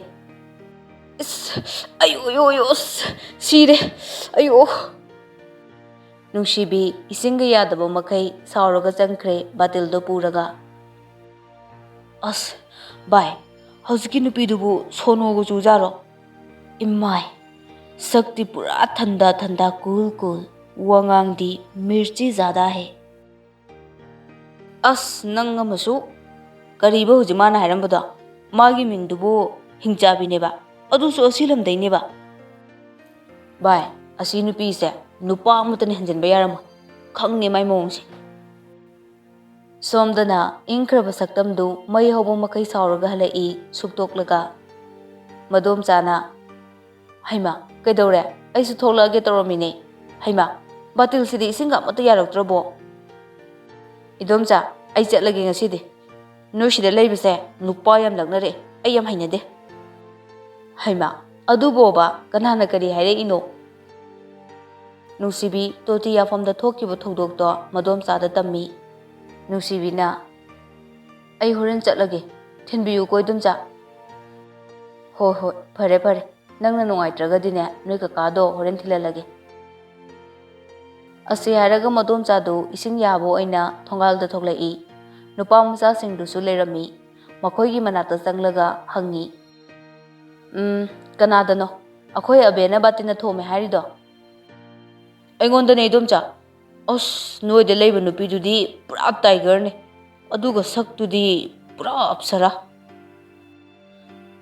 "ꯏꯁ, ꯑꯌꯣ, ꯑꯌꯣ, ꯑꯌꯣ, ꯑꯁ, ꯁꯤꯔꯦ, ꯑꯌꯣ!" ꯅꯨꯡꯁꯤꯕꯤ ꯏꯁꯤꯡꯒ ꯌꯥꯗꯕ ꯃꯈꯩ ꯁꯥꯎꯔꯒ ꯆꯪꯈ꯭ꯔꯦ ꯕꯥꯇꯤꯜꯗꯣ ꯄꯨꯔꯒ꯫ "ꯑꯁ, ꯚꯥꯏ, ꯍꯧꯖꯤꯛꯀꯤ ꯅꯨꯄꯤꯗꯨꯕꯨ ꯁꯣꯅꯣꯒ ꯆꯨꯖꯥꯔꯣ? ꯏꯃꯥꯏ, ꯁꯛꯇꯤ ꯄꯨꯔꯥ ꯊꯟꯗꯥ ꯊꯟꯗꯥ, ꯀꯨꯜ ꯀꯨꯜ, ꯋꯥꯉꯥꯡꯗꯤ ꯃꯤꯔꯆꯤ ꯖꯥꯗꯥ ꯍꯦ꯫" "ꯑꯁ, ꯅꯪ ꯑꯃꯁꯨ꯫ ꯀꯔꯤꯕ ꯍꯧꯖꯤꯛ ꯃꯥꯅ ꯍꯥꯏꯔꯝꯕꯗꯣ? ꯃꯥꯒꯤ ꯃꯤꯡꯗꯨꯕꯨ ꯍꯤꯡꯆꯥꯕꯤꯅꯦꯕ, ꯑꯗꯨꯁꯨ ꯑꯁꯤ ꯂꯝꯗꯩꯅꯦꯕ꯫ ꯚꯥꯏ, ꯑꯁꯤ ꯅꯨꯄꯤꯁꯦ ꯅꯨꯄꯥ ꯑꯃꯠꯇꯅ ꯍꯦꯟꯖꯤꯟꯕ ꯌꯥꯔꯝꯃꯣꯏ, ꯈꯪꯉꯦ ꯃꯥꯏ ꯃꯑꯣꯡꯁꯦ꯫" ꯁꯣꯝꯗꯅ ꯏꯪꯈ꯭ꯔꯕ ꯁꯛꯇꯝꯗꯨ ꯃꯩ ꯍꯧꯕ ꯃꯈꯩ ꯁꯥꯎꯔꯒ ꯍꯜꯂꯛꯏ ꯁꯨꯛꯇꯣꯛꯂꯒ꯫ ꯃꯗꯣꯝꯆꯥꯅ, "ꯍꯩꯃꯥ, ꯀꯩꯗꯧꯔꯦ? ꯑꯩꯁꯨ ꯊꯣꯛꯂꯛꯑꯒꯦ ꯇꯧꯔꯝꯃꯤꯅꯦ꯫ ꯍꯩꯃꯥ, ꯕꯥꯇꯤꯜꯁꯤꯗꯤ ꯏꯁꯤꯡꯒ ꯑꯃꯠꯇ ꯌꯥꯔꯛꯇ꯭ꯔꯕꯣ? ꯏꯗꯣꯝꯆꯥ, ꯑꯩ ꯆꯠꯂꯒꯦ ꯉꯁꯤꯗꯤ꯫ ꯅꯣꯏ ꯁꯤꯗ ꯂꯩꯕꯁꯦ ꯅꯨꯄꯥ ꯌꯥꯝ ꯂꯛꯅꯔꯛꯑꯦ, ꯑꯩ ꯌꯥꯝ ꯍꯩꯅꯗꯦ꯫" ꯍꯩꯃꯥ, ꯑꯗꯨꯕꯣꯕ ꯀꯅꯥꯅ ꯀꯔꯤ ꯍꯥꯏꯔꯛꯏꯅꯣ? ꯅꯨꯡꯁꯤꯕꯤ ꯇꯣꯇꯤ ꯌꯥꯐꯝꯗ ꯊꯣꯛꯈꯤꯕ ꯊꯧꯗꯣꯛꯇꯣ ꯃꯗꯣꯝꯆꯥꯗ ꯇꯝꯃꯤ꯫ ꯅꯨꯡꯁꯤꯕꯤꯅ, "ꯑꯩ ꯍꯣꯔꯦꯟ ꯆꯠꯂꯒꯦ, ꯊꯤꯟꯕꯤꯌꯨꯀꯣ ꯏꯗꯣꯝꯆꯥ꯫" "ꯍꯣꯏ, ꯍꯣꯏ, ꯐꯔꯦ, ꯐꯔꯦ꯫ ꯅꯪꯅ ꯅꯨꯡꯉꯥꯏꯇ꯭ꯔꯒꯗꯤꯅꯦ, ꯅꯣꯏ ꯀꯀꯥꯗꯣ ꯍꯣꯔꯦꯟ ꯊꯤꯜꯍꯜꯂꯒꯦ꯫" ꯑꯁꯤ ꯍꯥꯏꯔꯒ ꯃꯗꯣꯝꯆꯥꯗꯨ ꯏꯁꯤꯡ ꯌꯥꯕ ꯑꯣꯏꯅ ꯊꯣꯡꯒꯥꯜꯗ ꯊꯣꯛꯂꯛꯏ꯫ ꯅꯨꯄꯥ ꯃꯆꯥꯁꯤꯡꯗꯨꯁꯨ ꯂꯩꯔꯝꯃꯤ꯫ ꯃꯈꯣꯏꯒꯤ ꯃꯅꯥꯛꯇ ꯆꯪꯂꯒ ꯍꯪꯉꯤ, "ꯎꯝ, ꯀꯅꯥꯗꯅꯣ ꯑꯩꯈꯣꯏ ꯑꯕꯦꯅ ꯕꯥꯇꯤꯟꯅ ꯊꯣꯝꯃꯦ ꯍꯥꯏꯔꯤꯗꯣ?" "ꯑꯩꯉꯣꯟꯗꯅꯦ, ꯏꯗꯣꯝꯆꯥ꯫ ꯑꯁ, ꯅꯣꯏꯗ ꯂꯩꯕ ꯅꯨꯄꯤꯗꯨꯗꯤ ꯄꯨꯔꯥ ꯇꯥꯏꯒꯔꯅꯦ, ꯑꯗꯨꯒ ꯁꯛꯇꯨꯗꯤ ꯄꯨꯔꯥ ꯑꯞꯁꯔꯥ꯫"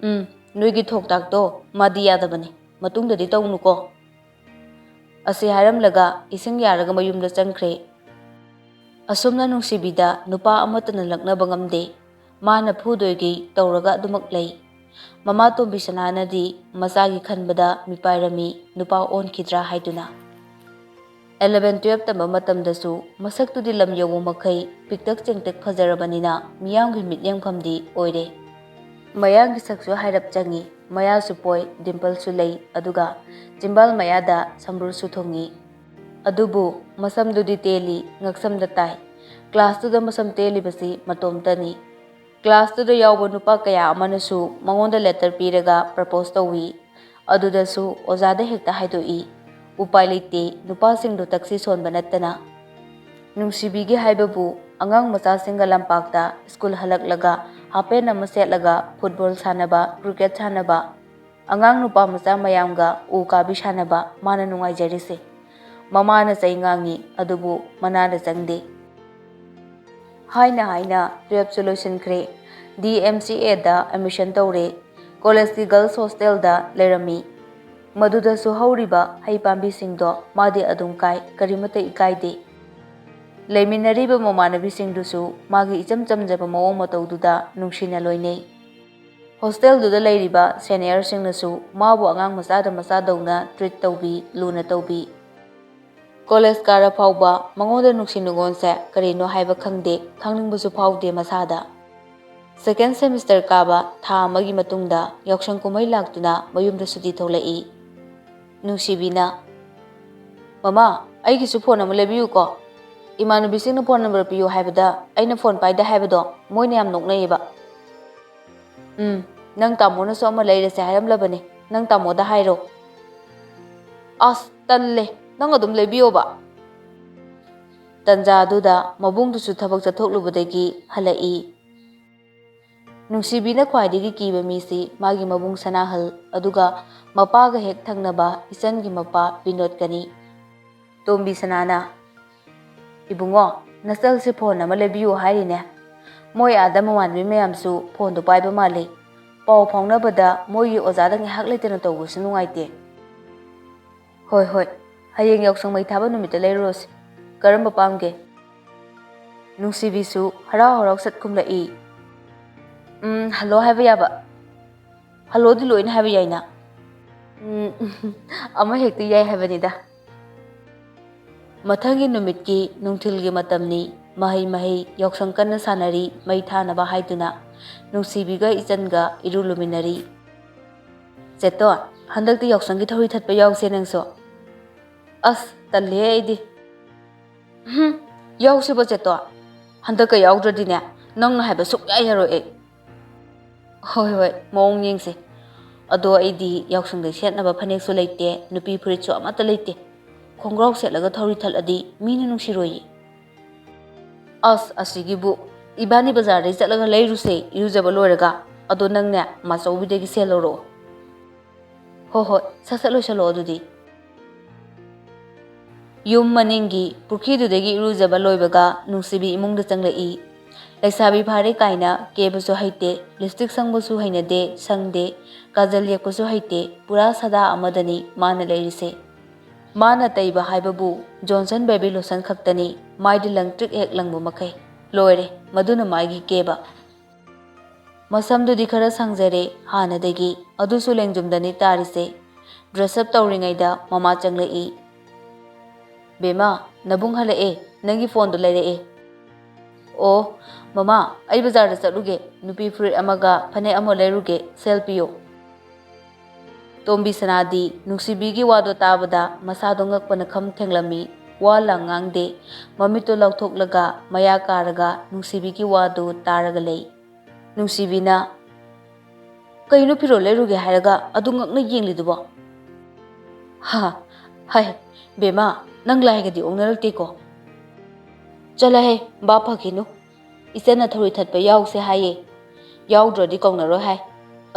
"ꯎꯝ, ꯅꯣꯏꯒꯤ ꯊꯣꯛꯇꯥꯛꯇꯣ ꯃꯥꯗꯤ ꯌꯥꯗꯕꯅꯦ, ꯃꯇꯨꯡꯗꯗꯤ ꯇꯧꯅꯨꯀꯣ꯫" ꯑꯁꯤ ꯍꯥꯏꯔꯝꯂꯒ ꯏꯁꯤꯡ ꯌꯥꯔꯒ ꯃꯌꯨꯝꯗ ꯆꯪꯈ꯭ꯔꯦ꯫ ꯑꯁꯨꯝꯅ ꯅꯨꯡꯁꯤꯕꯤꯗ ꯅꯨꯄꯥ ꯑꯃꯠꯇꯅ ꯂꯛꯅꯕ ꯉꯝꯗꯦ꯫ ꯃꯥꯅ ꯐꯨꯗꯣꯏꯒꯤ ꯇꯧꯔꯒ ꯑꯗꯨꯃꯛ ꯂꯩ꯫ ꯃꯃꯥ ꯇꯣꯝꯕꯤꯁꯅꯥꯅꯗꯤ ꯃꯆꯥꯒꯤ ꯈꯟꯕꯗ ꯃꯤꯄꯥꯏꯔꯝꯃꯤ, ꯅꯨꯄꯥ ꯑꯣꯟꯈꯤꯗ꯭ꯔꯥ ꯍꯥꯏꯗꯨꯅ꯫ ꯑꯦꯂꯚꯦꯟ ꯇꯨꯌꯦꯜꯞ ꯇꯝꯕ ꯃꯇꯝꯗꯁꯨ ꯃꯁꯛꯇꯨꯗꯤ ꯂꯝ ꯌꯧꯕ ꯃꯈꯩ ꯄꯤꯛꯇꯛ ꯆꯦꯡꯇꯛ ꯐꯖꯔꯕꯅꯤꯅ ꯃꯤꯌꯥꯝꯒꯤ ꯃꯤꯠꯌꯦꯡꯐꯝꯗꯤ ꯑꯣꯏꯔꯦ꯫ ꯃꯌꯥꯡꯒꯤ ꯁꯛꯁꯨ ꯍꯥꯏꯔꯞ ꯆꯪꯉꯤ, ꯃꯌꯥꯁꯨ ꯄꯣꯏ, ꯗꯤꯝꯄꯜꯁꯨ ꯂꯩ, ꯑꯗꯨꯒ ꯆꯤꯝꯕꯥꯜ ꯃꯌꯥꯗ ꯁꯝꯕ꯭ꯔꯨꯁꯨ ꯊꯨꯡꯉꯤ꯫ ꯑꯗꯨꯕꯨ ꯃꯁꯝꯗꯨꯗꯤ ꯇꯦꯜꯂꯤ, ꯉꯛꯁꯝꯗ ꯇꯥꯏ꯫ ꯀ꯭ꯂꯥꯁꯇꯨꯗ ꯃꯁꯝ ꯇꯦꯜꯂꯤꯕꯁꯤ ꯃꯇꯣꯝꯇꯅꯤ꯫ ꯀ꯭ꯂꯥꯁꯇꯨꯗ ꯌꯥꯎꯕ ꯅꯨꯄꯥ ꯀꯌꯥ ꯑꯃꯅꯁꯨ ꯃꯉꯣꯟꯗ ꯂꯦꯇꯔ ꯄꯤꯔꯒ ꯄ꯭ꯔꯄꯣꯁ ꯇꯧꯏ꯫ ꯑꯗꯨꯗꯁꯨ ꯑꯣꯖꯥꯗ ꯍꯦꯛꯇ ꯍꯥꯏꯗꯣꯛꯏ꯫ ꯎꯄꯥꯏ ꯂꯩꯇꯦ, ꯅꯨꯄꯥꯁꯤꯡꯗꯨ ꯇꯛꯁꯤ ꯁꯣꯟꯕ ꯅꯠꯇꯅ꯫ ꯅꯨꯡꯁꯤꯕꯤꯒꯤ ꯍꯥꯏꯕꯕꯨ ꯑꯉꯥꯡ ꯃꯆꯥꯁꯤꯡꯒ ꯂꯝꯄꯥꯛꯇ ꯁ꯭ꯀꯨꯜ ꯍꯜꯂꯛꯂꯒ ꯍꯥꯄꯦꯟ ꯑꯃ ꯁꯦꯠꯂꯒ ꯐꯨꯠꯕꯣꯜ ꯁꯥꯟꯅꯕ, ꯀ꯭ꯔꯤꯀꯦꯠ ꯁꯥꯟꯅꯕ, ꯑꯉꯥꯡ ꯅꯨꯄꯥ ꯃꯆꯥ ꯃꯌꯥꯝꯒ ꯎ ꯀꯥꯕꯤ ꯁꯥꯟꯅꯕ ꯃꯥꯅ ꯅꯨꯡꯉꯥꯏꯖꯔꯤꯁꯦ꯫ ꯃꯃꯥꯅ ꯆꯩ ꯉꯥꯡꯉꯤ, ꯑꯗꯨꯕꯨ ꯃꯅꯥꯗ ꯆꯪꯗꯦ꯫ ꯍꯥꯏꯅ ꯍꯥꯏꯅ ꯇꯨꯌꯦꯜꯞꯁꯨ ꯂꯣꯏꯁꯤꯟꯈ꯭ꯔꯦ꯫ ꯗꯤ ꯑꯦꯝ ꯁꯤ ꯑꯦꯗ ꯑꯦꯗꯃꯤꯁꯟ ꯇꯧꯔꯦ꯫ ꯀꯣꯂꯦꯖꯀꯤ ꯒꯔꯜꯁ ꯍꯣꯁꯇꯦꯜꯗ ꯂꯩꯔꯝꯃꯤ꯫ ꯃꯗꯨꯗꯁꯨ ꯍꯧꯔꯤꯕ ꯍꯩ ꯄꯥꯝꯕꯤꯁꯤꯡꯗꯣ ꯃꯥꯗꯤ ꯑꯗꯨꯝ ꯀꯥꯏ, ꯀꯔꯤꯃꯠꯇ ꯏꯀꯥꯏꯗꯦ꯫ ꯂꯩꯃꯤꯟꯅꯔꯤꯕ ꯃꯃꯥꯟꯅꯕꯤꯁꯤꯡꯗꯨꯁꯨ ꯃꯥꯒꯤ ꯏꯆꯝ ꯆꯝꯖꯕ ꯃꯑꯣꯡ ꯃꯇꯧꯗꯨꯗ ꯅꯨꯡꯁꯤꯅ ꯂꯣꯏꯅꯩ꯫ ꯍꯣꯁꯇꯦꯜꯗꯨꯗ ꯂꯩꯔꯤꯕ ꯁꯦꯅꯤꯌꯔꯁꯤꯡꯅꯁꯨ ꯃꯥꯕꯨ ꯑꯉꯥꯡ ꯃꯆꯥꯗ ꯃꯆꯥꯗꯧꯅ ꯇ꯭ꯔꯤꯠ ꯇꯧꯕꯤ, ꯂꯨꯅ ꯇꯧꯕꯤ꯫ ꯀꯣꯂꯦꯖ ꯀꯥꯔ ꯐꯥꯎꯕ ꯃꯉꯣꯟꯗ ꯅꯨꯡꯁꯤ ꯅꯨꯡꯉꯣꯟꯁꯦ ꯀꯔꯤꯅꯣ ꯍꯥꯏꯕ ꯈꯪꯗꯦ, ꯈꯪꯅꯤꯡꯕꯁꯨ ꯐꯥꯎꯗꯦ ꯃꯁꯥꯗ꯫ ꯁꯦꯀꯦꯟ ꯁꯦꯃꯤꯁꯇꯔ ꯀꯥꯕ ꯊꯥ ꯑꯃꯒꯤ ꯃꯇꯨꯡꯗ ꯌꯥꯎꯁꯪ ꯀꯨꯝꯍꯩ ꯂꯥꯛꯇꯨꯅ ꯃꯌꯨꯝꯗ ꯁꯨꯇꯤ ꯊꯣꯛꯂꯛꯏ꯫ ꯅꯨꯡꯁꯤꯕꯤꯅ, "ꯃꯃꯥ, ꯑꯩꯒꯤꯁꯨ ꯐꯣꯟ ꯑꯃ ꯂꯩꯕꯤꯌꯨꯀꯣ꯫ ꯏꯃꯥꯟꯅꯕꯤꯁꯤꯡꯅ ꯐꯣꯟ ꯅꯝꯕꯔ ꯄꯤꯌꯨ ꯍꯥꯏꯕꯗ ꯑꯩꯅ ꯐꯣꯟ ꯄꯥꯏꯗꯦ ꯍꯥꯏꯕꯗꯣ ꯃꯣꯏꯅ ꯌꯥꯝ ꯅꯣꯛꯅꯩꯌꯦꯕ꯫" "ꯎꯝ, ꯅꯪ ꯇꯥꯃꯣꯅꯁꯨ ꯑꯃ ꯂꯩꯔꯁꯦ ꯍꯥꯏꯔꯝꯂꯕꯅꯦ, ꯅꯪ ꯇꯥꯃꯣꯗ ꯍꯥꯏꯔꯣ꯫" "ꯑꯁ, ꯇꯜꯂꯦ, ꯅꯪ ꯑꯗꯨꯝ ꯂꯩꯕꯤꯌꯣꯕ꯫" ꯇꯟꯖꯥꯗꯨꯗ ꯃꯕꯨꯡꯗꯨꯁꯨ ꯊꯕꯛ ꯆꯠꯊꯣꯛꯂꯨꯕꯗꯒꯤ ꯍꯜꯂꯛꯏ꯫ ꯅꯨꯡꯁꯤꯕꯤꯅ ꯈ꯭ꯋꯥꯏꯗꯒꯤ ꯀꯤꯕ ꯃꯤꯁꯤ ꯃꯥꯒꯤ ꯃꯕꯨꯡ ꯁꯅꯥꯍꯜ, ꯑꯗꯨꯒ ꯃꯄꯥꯒ ꯍꯦꯛ ꯊꯪꯅꯕ ꯏꯆꯟꯒꯤ ꯃꯄꯥ ꯕꯤꯅꯣꯗꯀꯅꯤ꯫ ꯇꯣꯝꯕꯤ ꯁꯅꯥꯅ, "ꯏꯕꯨꯡꯉꯣ, ꯅꯆꯜꯁꯦ ꯐꯣꯟ ꯑꯃ ꯂꯩꯕꯤꯌꯨ ꯍꯥꯏꯔꯤꯅꯦ꯫ ꯃꯣꯏ ꯑꯥꯗ ꯃꯃꯥꯟꯅꯕꯤ ꯃꯌꯥꯝꯁꯨ ꯐꯣꯟꯗꯣ ꯄꯥꯏꯕ ꯃꯥꯜꯂꯤ꯫ ꯄꯥꯎ ꯐꯥꯎꯅꯕꯗ ꯃꯣꯏꯒꯤ ꯑꯣꯖꯥꯗ ꯉꯥꯏꯍꯥꯛ ꯂꯩꯇꯅ ꯇꯧꯕꯁꯨ ꯅꯨꯡꯉꯥꯏꯇꯦ꯫" "ꯍꯣꯏ, ꯍꯣꯏ, ꯍꯌꯦꯡ ꯌꯥꯎꯁꯪ ꯃꯩ ꯊꯥꯕ ꯅꯨꯃꯤꯠꯇ ꯂꯩꯔꯨꯔꯁꯤ꯫ ꯀꯔꯝꯕ ꯄꯥꯝꯒꯦ?" ꯅꯨꯡꯁꯤꯕꯤꯁꯨ ꯍꯔꯥꯎ ꯍꯔꯥꯎ ꯁꯠ ꯈꯨꯝꯂꯛꯏ꯫ ꯎꯝ, ꯍꯜꯂꯣ ꯍꯥꯏꯕ ꯌꯥꯕ? ꯍꯜꯂꯣꯗꯤ ꯂꯣꯏꯅ ꯍꯥꯏꯕ ꯌꯥꯏꯅ? ꯎꯝ, ꯑꯃ ꯍꯦꯛꯇ ꯌꯥꯏ ꯍꯥꯏꯕꯅꯤꯗ꯫ ꯃꯊꯪꯒꯤ ꯅꯨꯃꯤꯠꯀꯤ ꯅꯨꯡꯊꯤꯜꯒꯤ ꯃꯇꯝꯅꯤ꯫ ꯃꯍꯩ ꯃꯍꯩ ꯌꯥꯎꯁꯪ ꯀꯟꯅ ꯁꯥꯟꯅꯔꯤ, ꯃꯩ ꯊꯥꯅꯕ ꯍꯥꯏꯗꯨꯅ ꯅꯨꯡꯁꯤꯕꯤꯒ ꯏꯆꯟꯒ ꯏꯔꯨ ꯂꯨꯃꯤꯟꯅꯔꯤ꯫ "ꯆꯦꯇꯣꯟ, ꯍꯟꯗꯛꯇꯤ ꯌꯥꯎꯁꯪꯒꯤ ꯊꯧꯔꯤ ꯊꯠꯄ ꯌꯥꯎꯁꯦ ꯅꯪꯁꯨ?" "ꯑꯁ, ꯇꯜꯂꯦꯍꯦ ꯑꯩꯗꯤ꯫" "ꯍꯨꯝ, ꯌꯥꯎꯁꯤꯕꯣ ꯆꯦꯇꯣꯟ? ꯍꯟꯗꯛꯀ ꯌꯥꯎꯗ꯭ꯔꯗꯤꯅꯦ, ꯅꯪꯅ ꯍꯥꯏꯕ ꯁꯨꯛꯌꯥ ꯌꯥꯔꯣꯏ ꯑꯩ꯫" "ꯍꯣꯏ ꯍꯣꯏ, ꯃꯑꯣꯡ ꯌꯦꯡꯁꯦ꯫ ꯑꯗꯣ ꯑꯩꯗꯤ ꯌꯥꯎꯁꯪꯗ ꯁꯦꯠꯅꯕ ꯐꯅꯦꯛꯁꯨ ꯂꯩꯇꯦ, ꯅꯨꯄꯤ ꯐꯨꯔꯤꯠꯁꯨ ꯑꯃꯠꯇ ꯂꯩꯇꯦ꯫ ꯈꯣꯡꯒ꯭ꯔꯥꯎ ꯁꯦꯠꯂꯒ ꯊꯧꯔꯤ ꯊꯠꯂꯗꯤ ꯃꯤꯅ ꯅꯨꯡꯁꯤꯔꯣꯏꯌꯦ꯫" "ꯑꯁ, ꯑꯁꯤꯒꯤꯕꯨ, ꯏꯕꯥꯅꯤ ꯕꯖꯥꯔꯗꯩ ꯆꯠꯂꯒ ꯂꯩꯔꯨꯁꯦ, ꯏꯔꯨꯖꯕ ꯂꯣꯏꯔꯒ꯫ ꯑꯗꯣ ꯅꯪꯅꯦ, ꯃꯥꯆꯧꯕꯤꯗꯒꯤ ꯁꯦꯜ ꯂꯧꯔꯛꯑꯣ꯫" "ꯍꯣ ꯍꯣꯏ, ꯁꯠ ꯁꯠ ꯂꯣꯏꯁꯜꯂꯣ ꯑꯗꯨꯗꯤ꯫" ꯌꯨꯝ ꯃꯅꯤꯡꯒꯤ ꯄꯨꯈ꯭ꯔꯤꯗꯨꯗꯒꯤ ꯏꯔꯨꯖꯕ ꯂꯣꯏꯕꯒ ꯅꯨꯡꯁꯤꯕꯤ ꯏꯃꯨꯡꯗ ꯆꯪꯂꯛꯏ꯫ ꯂꯩꯁꯥꯕꯤ ꯐꯥꯔꯦ ꯀꯥꯏꯅ ꯀꯦꯕꯁꯨ ꯍꯩꯇꯦ, ꯂꯤꯞꯁꯇꯤꯛ ꯁꯪꯕꯁꯨ ꯍꯩꯅꯗꯦ, ꯁꯪꯗꯦ, ꯀꯥꯖꯜ ꯌꯦꯛꯄꯁꯨ ꯍꯩꯇꯦ, ꯄꯨꯔꯥ ꯁꯥꯗꯥ ꯑꯃꯗꯅꯤ ꯃꯥꯅ ꯂꯩꯔꯤꯁꯦ꯫ ꯃꯥꯅ ꯇꯩꯕ ꯍꯥꯏꯕꯕꯨ ꯖꯣꯟꯁꯟ ꯕꯦꯕꯤ ꯂꯣꯁꯟ ꯈꯛꯇꯅꯤ, ꯃꯥꯏꯗꯤ ꯂꯪꯇ꯭ꯔꯤꯛ ꯍꯦꯛ ꯂꯪꯕ ꯃꯈꯩ꯫ ꯂꯣꯏꯔꯦ, ꯃꯗꯨꯅ ꯃꯥꯒꯤ ꯀꯦꯕ꯫ ꯃꯁꯝꯗꯨꯗꯤ ꯈꯔ ꯁꯥꯡꯖꯔꯦ ꯍꯥꯟꯅꯗꯒꯤ, ꯑꯗꯨꯁꯨ ꯂꯦꯡꯖꯨꯝꯗꯅꯤ ꯇꯥꯔꯤꯁꯦ꯫ ꯗ꯭ꯔꯦꯁ ꯑꯞ ꯇꯧꯔꯤꯉꯩꯗ ꯃꯃꯥ ꯆꯪꯂꯛꯏ꯫ "ꯕꯦꯝꯃ, ꯅꯕꯨꯡ ꯍꯜꯂꯛꯑꯦ, ꯅꯪꯒꯤ ꯐꯣꯟꯗꯣ ꯂꯩꯔꯛꯑꯦ꯫" "ꯑꯣ, ꯃꯃꯥ, ꯑꯩ ꯕꯖꯥꯔꯗ ꯆꯠꯂꯨꯒꯦ, ꯅꯨꯄꯤ ꯐꯨꯔꯤꯠ ꯑꯃꯒ ꯐꯅꯦꯛ ꯑꯃ ꯂꯩꯔꯨꯒꯦ, ꯁꯦꯜ ꯄꯤꯌꯨ꯫" ꯇꯣꯝꯕꯤ ꯁꯅꯥꯗꯤ ꯅꯨꯡꯁꯤꯕꯤꯒꯤ ꯋꯥꯗꯣ ꯇꯥꯕꯗ ꯃꯁꯥꯗꯣ ꯉꯛꯄꯅ ꯈꯝ ꯊꯦꯡꯂꯝꯃꯤ꯫ ꯋꯥ ꯂꯥꯡ ꯉꯥꯡꯗꯦ, ꯃꯃꯤꯠꯇꯣ ꯂꯥꯎꯊꯣꯛꯂꯒ ꯃꯌꯥ ꯀꯥꯔꯒ ꯅꯨꯡꯁꯤꯕꯤꯒꯤ ꯋꯥꯗꯨ ꯇꯥꯔꯒ ꯂꯩ꯫ ꯅꯨꯡꯁꯤꯕꯤꯅ, "ꯀꯩꯅꯣ ꯐꯤꯔꯣꯜ ꯂꯩꯔꯨꯒꯦ ꯍꯥꯏꯔꯒ ꯑꯗꯨ ꯉꯛꯅ ꯌꯦꯡꯂꯤꯗꯨꯕꯣ?" "ꯍꯥ, ꯍꯥꯏ, ꯕꯦꯝꯃ, ꯅꯪ ꯂꯥꯏꯒꯗꯤ ꯑꯣꯛꯅꯔꯛꯇꯦꯀꯣ?" "ꯆꯠꯂꯍꯦ, ꯕꯥꯞ ꯐꯈꯤꯅꯨ꯫ ꯏꯆꯟꯅ ꯊꯧꯔꯤ ꯊꯠꯄ ꯌꯥꯎꯁꯦ ꯍꯥꯏꯌꯦ꯫ ꯌꯥꯎꯗ꯭ꯔꯗꯤ ꯀꯧꯅꯔꯣꯏ ꯍꯥꯏ꯫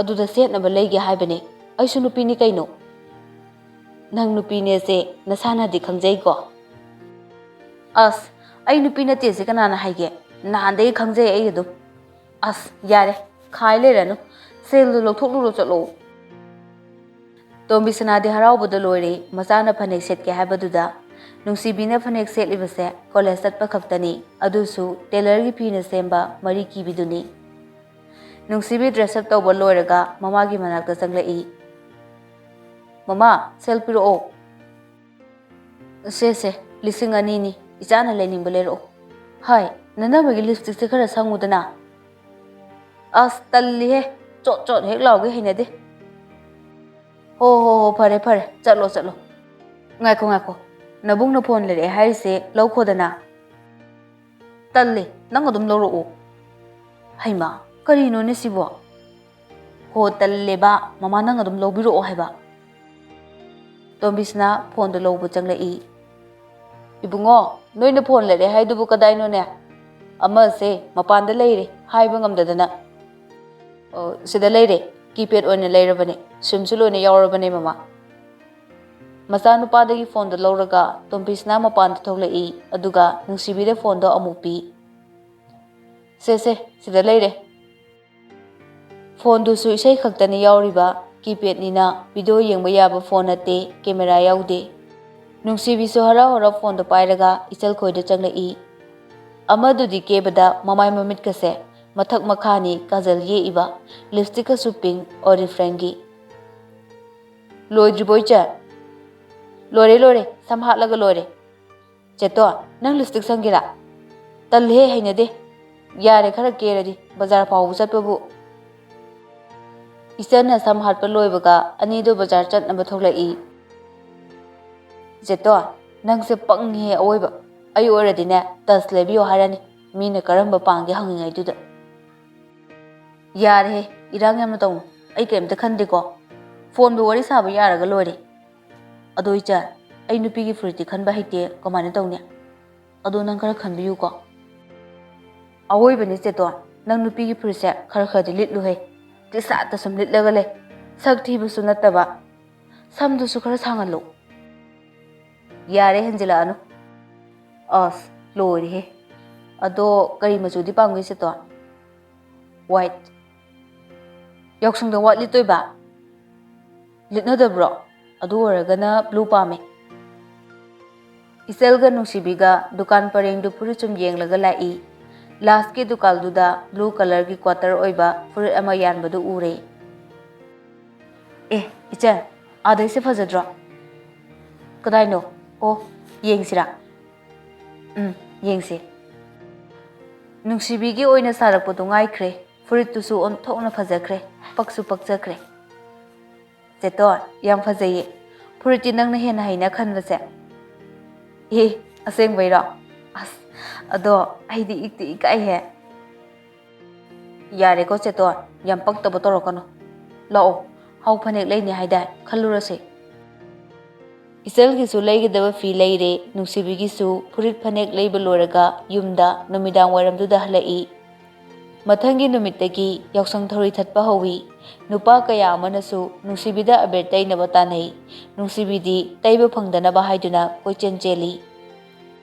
ꯑꯗꯨꯗ ꯁꯦꯠꯅꯕ ꯂꯩꯒꯦ ꯍꯥꯏꯕꯅꯦ꯫ ꯑꯩꯁꯨ ꯅꯨꯄꯤꯅꯤ ꯀꯩꯅꯣ꯫" "ꯅꯪ ꯅꯨꯄꯤꯅꯦꯁꯦ ꯅꯁꯥꯅꯗꯤ ꯈꯪꯖꯩꯀꯣ?" "ꯑꯁ, ꯑꯩ ꯅꯨꯄꯤ ꯅꯠꯇꯦꯁꯦ ꯀꯅꯥꯅ ꯍꯥꯏꯒꯦ? ꯅꯍꯥꯟꯗꯒꯤ ꯈꯪꯖꯩ ꯑꯩ ꯑꯗꯨꯝ꯫" "ꯑꯁ, ꯌꯥꯔꯦ, ꯈꯥꯏ ꯂꯩꯔꯅꯨ꯫ ꯁꯦꯜꯗꯨ ꯂꯧꯊꯣꯛꯂꯨꯔꯣ ꯆꯠꯂꯣ꯫" ꯇꯣꯝꯕꯤ ꯁꯅꯥꯗꯤ ꯍꯔꯥꯎꯕꯗ ꯂꯣꯏꯔꯦ, ꯃꯆꯥꯅ ꯐꯅꯦꯛ ꯁꯦꯠꯀꯦ ꯍꯥꯏꯕꯗꯨꯗ꯫ ꯅꯨꯡꯁꯤꯕꯤꯅ ꯐꯅꯦꯛ ꯁꯦꯠꯂꯤꯕꯁꯦ ꯀꯣꯂꯦꯖ ꯆꯠꯄ ꯈꯛꯇꯅꯤ, ꯑꯗꯨꯁꯨ ꯇꯦꯂꯔꯒꯤ ꯐꯤꯅ ꯁꯦꯝꯕ ꯃꯔꯤ ꯀꯤꯕꯤꯗꯨꯅꯤ꯫ ꯅꯨꯡꯁꯤꯕꯤ dress up ꯇꯧꯕ ꯂꯣꯏꯔꯒ ꯃꯃꯥꯒꯤ ꯃꯅꯥꯛꯇ ꯆꯪꯂꯛꯏ꯫ "ꯃꯃꯥ, ꯁꯦꯜ ꯄꯤꯔꯛꯑꯣ꯫" "ꯁꯦ, ꯁꯦ, ꯂꯤꯁꯤꯡ ꯑꯅꯤꯅꯤ, ꯏꯆꯥꯅ ꯂꯩꯅꯤꯡꯕ ꯂꯩꯔꯛꯑꯣ꯫" "ꯍꯥꯏ, ꯅꯅꯝꯃꯒꯤ lipstickꯁꯦ ꯈꯔ ꯁꯪꯉꯨꯗꯅ꯫" "ꯑꯁ, ꯇꯜꯂꯤꯍꯦ, ꯆꯣꯠ ꯆꯣꯠ ꯍꯦꯛ ꯂꯥꯎꯒꯩ ꯍꯩꯅꯗꯦ꯫" "ꯍꯣ, ꯍꯣ, ꯍꯣ, ꯐꯔꯦ, ꯐꯔꯦ, ꯆꯠꯂꯣ, ꯆꯠꯂꯣ꯫" "ꯉꯥꯏꯈꯣ, ꯉꯥꯏꯈꯣ, ꯅꯕꯨꯡꯅ phone ꯂꯩꯔꯛꯑꯦ ꯍꯥꯏꯔꯤꯁꯦ ꯂꯧꯈꯣꯗꯅ꯫" "ꯇꯜꯂꯦ, ꯅꯪ ꯑꯗꯨꯝ ꯂꯧꯔꯛꯑꯣ꯫" "ꯍꯩꯃꯥ, ꯀꯔꯤꯅꯣꯅꯦ ꯁꯤꯕꯣ?" "ꯍꯣ, ꯇꯜꯂꯦꯕ, ꯃꯃꯥ, ꯅꯪ ꯑꯗꯨꯝ ꯂꯧꯕꯤꯔꯛꯑꯣ ꯍꯥꯏꯕ꯫" ꯇꯣꯝꯕꯤꯁꯅꯥ phoneꯗꯣ ꯂꯧꯕ ꯆꯪꯂꯛꯏ꯫ "ꯏꯕꯨꯡꯉꯣ, ꯅꯣꯏꯅ phone ꯂꯩꯔꯛꯑꯦ ꯍꯥꯏꯗꯨꯕꯨ ꯀꯗꯥꯏꯅꯣꯅꯦ? ꯑꯃꯁꯦ ꯃꯄꯥꯟꯗ ꯂꯩꯔꯦ, ꯍꯥꯏꯕ ꯉꯝꯗꯗꯅ꯫" "ꯑꯣ, ꯁꯤꯗ ꯂꯩꯔꯦ, keypad ꯑꯣꯏꯅ ꯂꯩꯔꯕꯅꯦ, SIMꯁꯨ ꯂꯣꯏꯅ ꯌꯥꯎꯔꯕꯅꯦ, ꯃꯃꯥ꯫" ꯃꯆꯥꯅꯨꯄꯥꯗꯒꯤ phoneꯗꯣ ꯂꯧꯔꯒ ꯇꯣꯝꯕꯤꯁꯅꯥ ꯃꯄꯥꯟꯗ ꯊꯣꯛꯂꯛꯏ, ꯑꯗꯨꯒ ꯅꯨꯡꯁꯤꯕꯤꯗ phoneꯗꯣ ꯑꯃꯨꯛ ꯄꯤ꯫ "ꯁꯦ, ꯁꯦ, ꯁꯤꯗ ꯂꯩꯔꯦ꯫" Phoneꯗꯨꯁꯨ ꯏꯁꯩ ꯈꯛꯇꯅꯤ ꯌꯥꯎꯔꯤꯕ, keypadꯅꯤꯅ video ꯌꯦꯡꯕ ꯌꯥꯕ phone ꯅꯠꯇꯦ, camera ꯌꯥꯎꯗꯦ꯫ ꯅꯨꯡꯁꯤꯕꯤꯁꯨ ꯍꯔꯥꯎ ꯍꯔꯥꯎ phoneꯗꯣ ꯄꯥꯏꯔꯒ ꯏꯆꯜ ꯈꯣꯏꯗ ꯆꯪꯂꯛꯏ꯫ ꯑꯃꯗꯨꯗꯤ ꯀꯦꯕꯗ ꯃꯃꯥꯏ ꯃꯃꯤꯠꯀꯁꯦ ꯃꯊꯛ ꯃꯈꯥꯅꯤ ꯀꯥꯖꯜ ꯌꯦꯛꯏꯕ, lipstickꯀꯁꯨ pink Oriflamꯒꯤ꯫ "ꯂꯣꯏꯗ꯭ꯔꯤꯕꯣ, ꯏꯆꯜ?" "ꯂꯣꯏꯔꯦ, ꯂꯣꯏꯔꯦ, ꯁꯝ ꯍꯥꯠꯂꯒ ꯂꯣꯏꯔꯦ꯫" "ꯆꯦꯇꯣꯟ, ꯅꯪ lipstick ꯁꯪꯒꯦꯔꯥ?" "ꯇꯜꯂꯦꯍꯦ, ꯍꯩꯅꯗꯦ꯫ ꯌꯥꯔꯦ, ꯈꯔ ꯀꯦꯔꯗꯤ, ꯕꯖꯥꯔ ꯐꯥꯎꯕ ꯆꯠꯄꯕꯨ꯫" ꯏꯆꯟꯅ ꯁꯝ ꯍꯥꯠꯄ ꯂꯣꯏꯕꯒ ꯑꯅꯤꯗꯣ ꯕꯖꯥꯔ ꯆꯠꯅꯕ ꯊꯣꯛꯂꯛꯏ꯫ "ꯆꯦꯇꯣꯟ, ꯅꯪꯁꯦ ꯄꯪꯉꯤꯍꯦ ꯑꯋꯣꯏꯕ꯫ ꯑꯩ ꯑꯣꯏꯔꯗꯤꯅꯦ, touch ꯂꯩꯕꯤꯌꯣ ꯍꯥꯏꯔꯅꯤ, ꯃꯤꯅ ꯀꯔꯝꯕ ꯄꯥꯝꯒꯦ ꯍꯪꯉꯤꯉꯩꯗꯨꯗ꯫" "ꯌꯥꯔꯦꯍꯦ, ꯏꯔꯥꯡ ꯌꯥꯝꯅ ꯇꯧꯅꯨ꯫ ꯑꯩ ꯀꯩꯝꯇ ꯈꯟꯗꯦꯀꯣ꯫ Phoneꯕꯨ ꯋꯥꯔꯤ ꯁꯥꯕ ꯌꯥꯔꯒ ꯂꯣꯏꯔꯦ꯫ ꯑꯗꯣ ꯏꯆꯟ, ꯑꯩ ꯅꯨꯄꯤꯒꯤ ꯐꯨꯔꯤꯠꯇꯤ ꯈꯟꯕ ꯍꯩꯇꯦ, ꯀꯃꯥꯏꯅ ꯇꯧꯅꯤ? ꯑꯗꯣ ꯅꯪ ꯈꯔ ꯈꯟꯕꯤꯌꯨꯀꯣ꯫" "ꯑꯋꯣꯏꯕꯅꯤ ꯆꯦꯇꯣꯟ, ꯅꯪ ꯅꯨꯄꯤꯒꯤ ꯐꯨꯔꯤꯠꯁꯦ ꯈꯔ ꯈꯔꯗꯤ ꯂꯤꯠꯂꯨꯍꯦ꯫ ꯇꯤ-ꯁꯥꯔꯠꯇ ꯁꯨꯝ ꯂꯤꯠꯂꯒ ꯂꯩ꯫ ꯁꯛ ꯊꯤꯕꯁꯨ ꯅꯠꯇꯕ꯫ ꯁꯝꯗꯨꯁꯨ ꯈꯔ ꯁꯥꯡꯍꯜꯂꯨ꯫" "ꯌꯥꯔꯦ, ꯍꯦꯟꯖꯤꯜꯂꯛꯑꯅꯨ꯫" "ꯑꯁ, ꯂꯣꯏꯔꯦꯍꯦ꯫ ꯑꯗꯣ ꯀꯔꯤ ꯃꯆꯨꯗꯤ ꯄꯥꯝꯒꯦ ꯆꯦꯇꯣꯟ?" "White꯫" "ꯌꯥꯎꯁꯪꯗ white ꯂꯤꯠꯇꯣꯏꯕ? ꯂꯤꯠꯅꯗꯕ꯭ꯔꯣ? ꯑꯗꯨ ꯑꯣꯏꯔꯒꯅ blue ꯄꯥꯝꯃꯦ꯫" ꯏꯆꯜꯒ ꯅꯨꯡꯁꯤꯕꯤꯒ ꯗꯨꯀꯥꯟ ꯄꯔꯦꯡꯗꯨ ꯐꯨꯔꯤꯠ ꯁꯨꯝ ꯌꯦꯡꯂꯒ ꯂꯥꯛꯏ꯫ ꯂꯥꯁꯀꯤ ꯗꯨꯀꯥꯟꯗꯨꯗ ꯕ꯭ꯂꯨ ꯀꯂꯔꯒꯤ ꯀ꯭ꯋꯥꯇꯔ ꯑꯣꯏꯕ ꯐꯨꯔꯤꯠ ꯑꯃ ꯌꯥꯟꯕꯗꯨ ꯎꯔꯦ꯫ "ꯑꯦ, ꯏꯆꯟ, ꯑꯥꯗꯩꯁꯦ ꯐꯖꯗ꯭ꯔꯣ?" "ꯀꯗꯥꯏꯅꯣ? ꯑꯣ, ꯌꯦꯡꯁꯤꯔꯥ?" "ꯎꯝ, ꯌꯦꯡꯁꯤ꯫" ꯅꯨꯡꯁꯤꯕꯤꯒꯤ ꯑꯣꯏꯅ ꯁꯥꯔꯛꯄꯗꯨ ꯉꯥꯏꯈ꯭ꯔꯦ꯫ ꯐꯨꯔꯤꯠꯇꯨꯁꯨ ꯑꯣꯟꯊꯣꯛꯅ ꯐꯖꯈ꯭ꯔꯦ, ꯄꯛꯁꯨ ꯄꯛꯆꯈ꯭ꯔꯦ꯫ "ꯆꯦꯇꯣꯟ, ꯌꯥꯝ ꯐꯖꯩꯌꯦ꯫ ꯐꯨꯔꯤꯠꯇꯤ ꯅꯪꯅ ꯍꯦꯟꯅ ꯍꯩꯅ ꯈꯟꯕꯁꯦ꯫" "ꯑꯦ, ꯑꯁꯦꯡꯕꯩꯔꯣ? ꯑꯁ, ꯑꯗꯣ ꯑꯩꯗꯤ ꯏꯛꯇꯤ ꯏꯀꯥꯏꯍꯦ꯫" "ꯌꯥꯔꯦꯀꯣ ꯆꯦꯇꯣꯟ, ꯌꯥꯝ ꯄꯛꯇꯕ ꯇꯧꯔꯛꯀꯅꯨ꯫ ꯂꯥꯛꯑꯣ, ꯍꯥꯎ ꯐꯅꯦꯛ ꯂꯩꯅꯤ ꯍꯥꯏꯗꯥꯏ, ꯈꯜꯂꯨꯔꯁꯦ꯫" ꯏꯆꯜꯒꯤꯁꯨ ꯂꯩꯒꯗꯕ ꯐꯤ ꯂꯩꯔꯦ, ꯅꯨꯡꯁꯤꯕꯤꯒꯤꯁꯨ ꯐꯨꯔꯤꯠ ꯐꯅꯦꯛ ꯂꯩꯕ ꯂꯣꯏꯔꯒ ꯌꯨꯝꯗ ꯅꯨꯃꯤꯗꯥꯡ ꯋꯥꯏꯔꯝꯗꯨꯗ ꯍꯜꯂꯛꯏ꯫ ꯃꯊꯪꯒꯤ ꯅꯨꯃꯤꯠꯇꯒꯤ ꯌꯥꯎꯁꯪ ꯊꯧꯔꯤ ꯊꯠꯄ ꯍꯧꯏ꯫ ꯅꯨꯄꯥ ꯀꯌꯥ ꯑꯃꯅꯁꯨ ꯅꯨꯡꯁꯤꯕꯤꯗ ꯑꯕꯦꯔ ꯇꯩꯅꯕ ꯇꯥꯟꯅꯩ꯫ ꯅꯨꯡꯁꯤꯕꯤꯗꯤ ꯇꯩꯕ ꯐꯪꯗꯅꯕ ꯍꯥꯏꯗꯨꯅ ꯀꯣꯏꯆꯦꯟ ꯆꯦꯜꯂꯤ꯫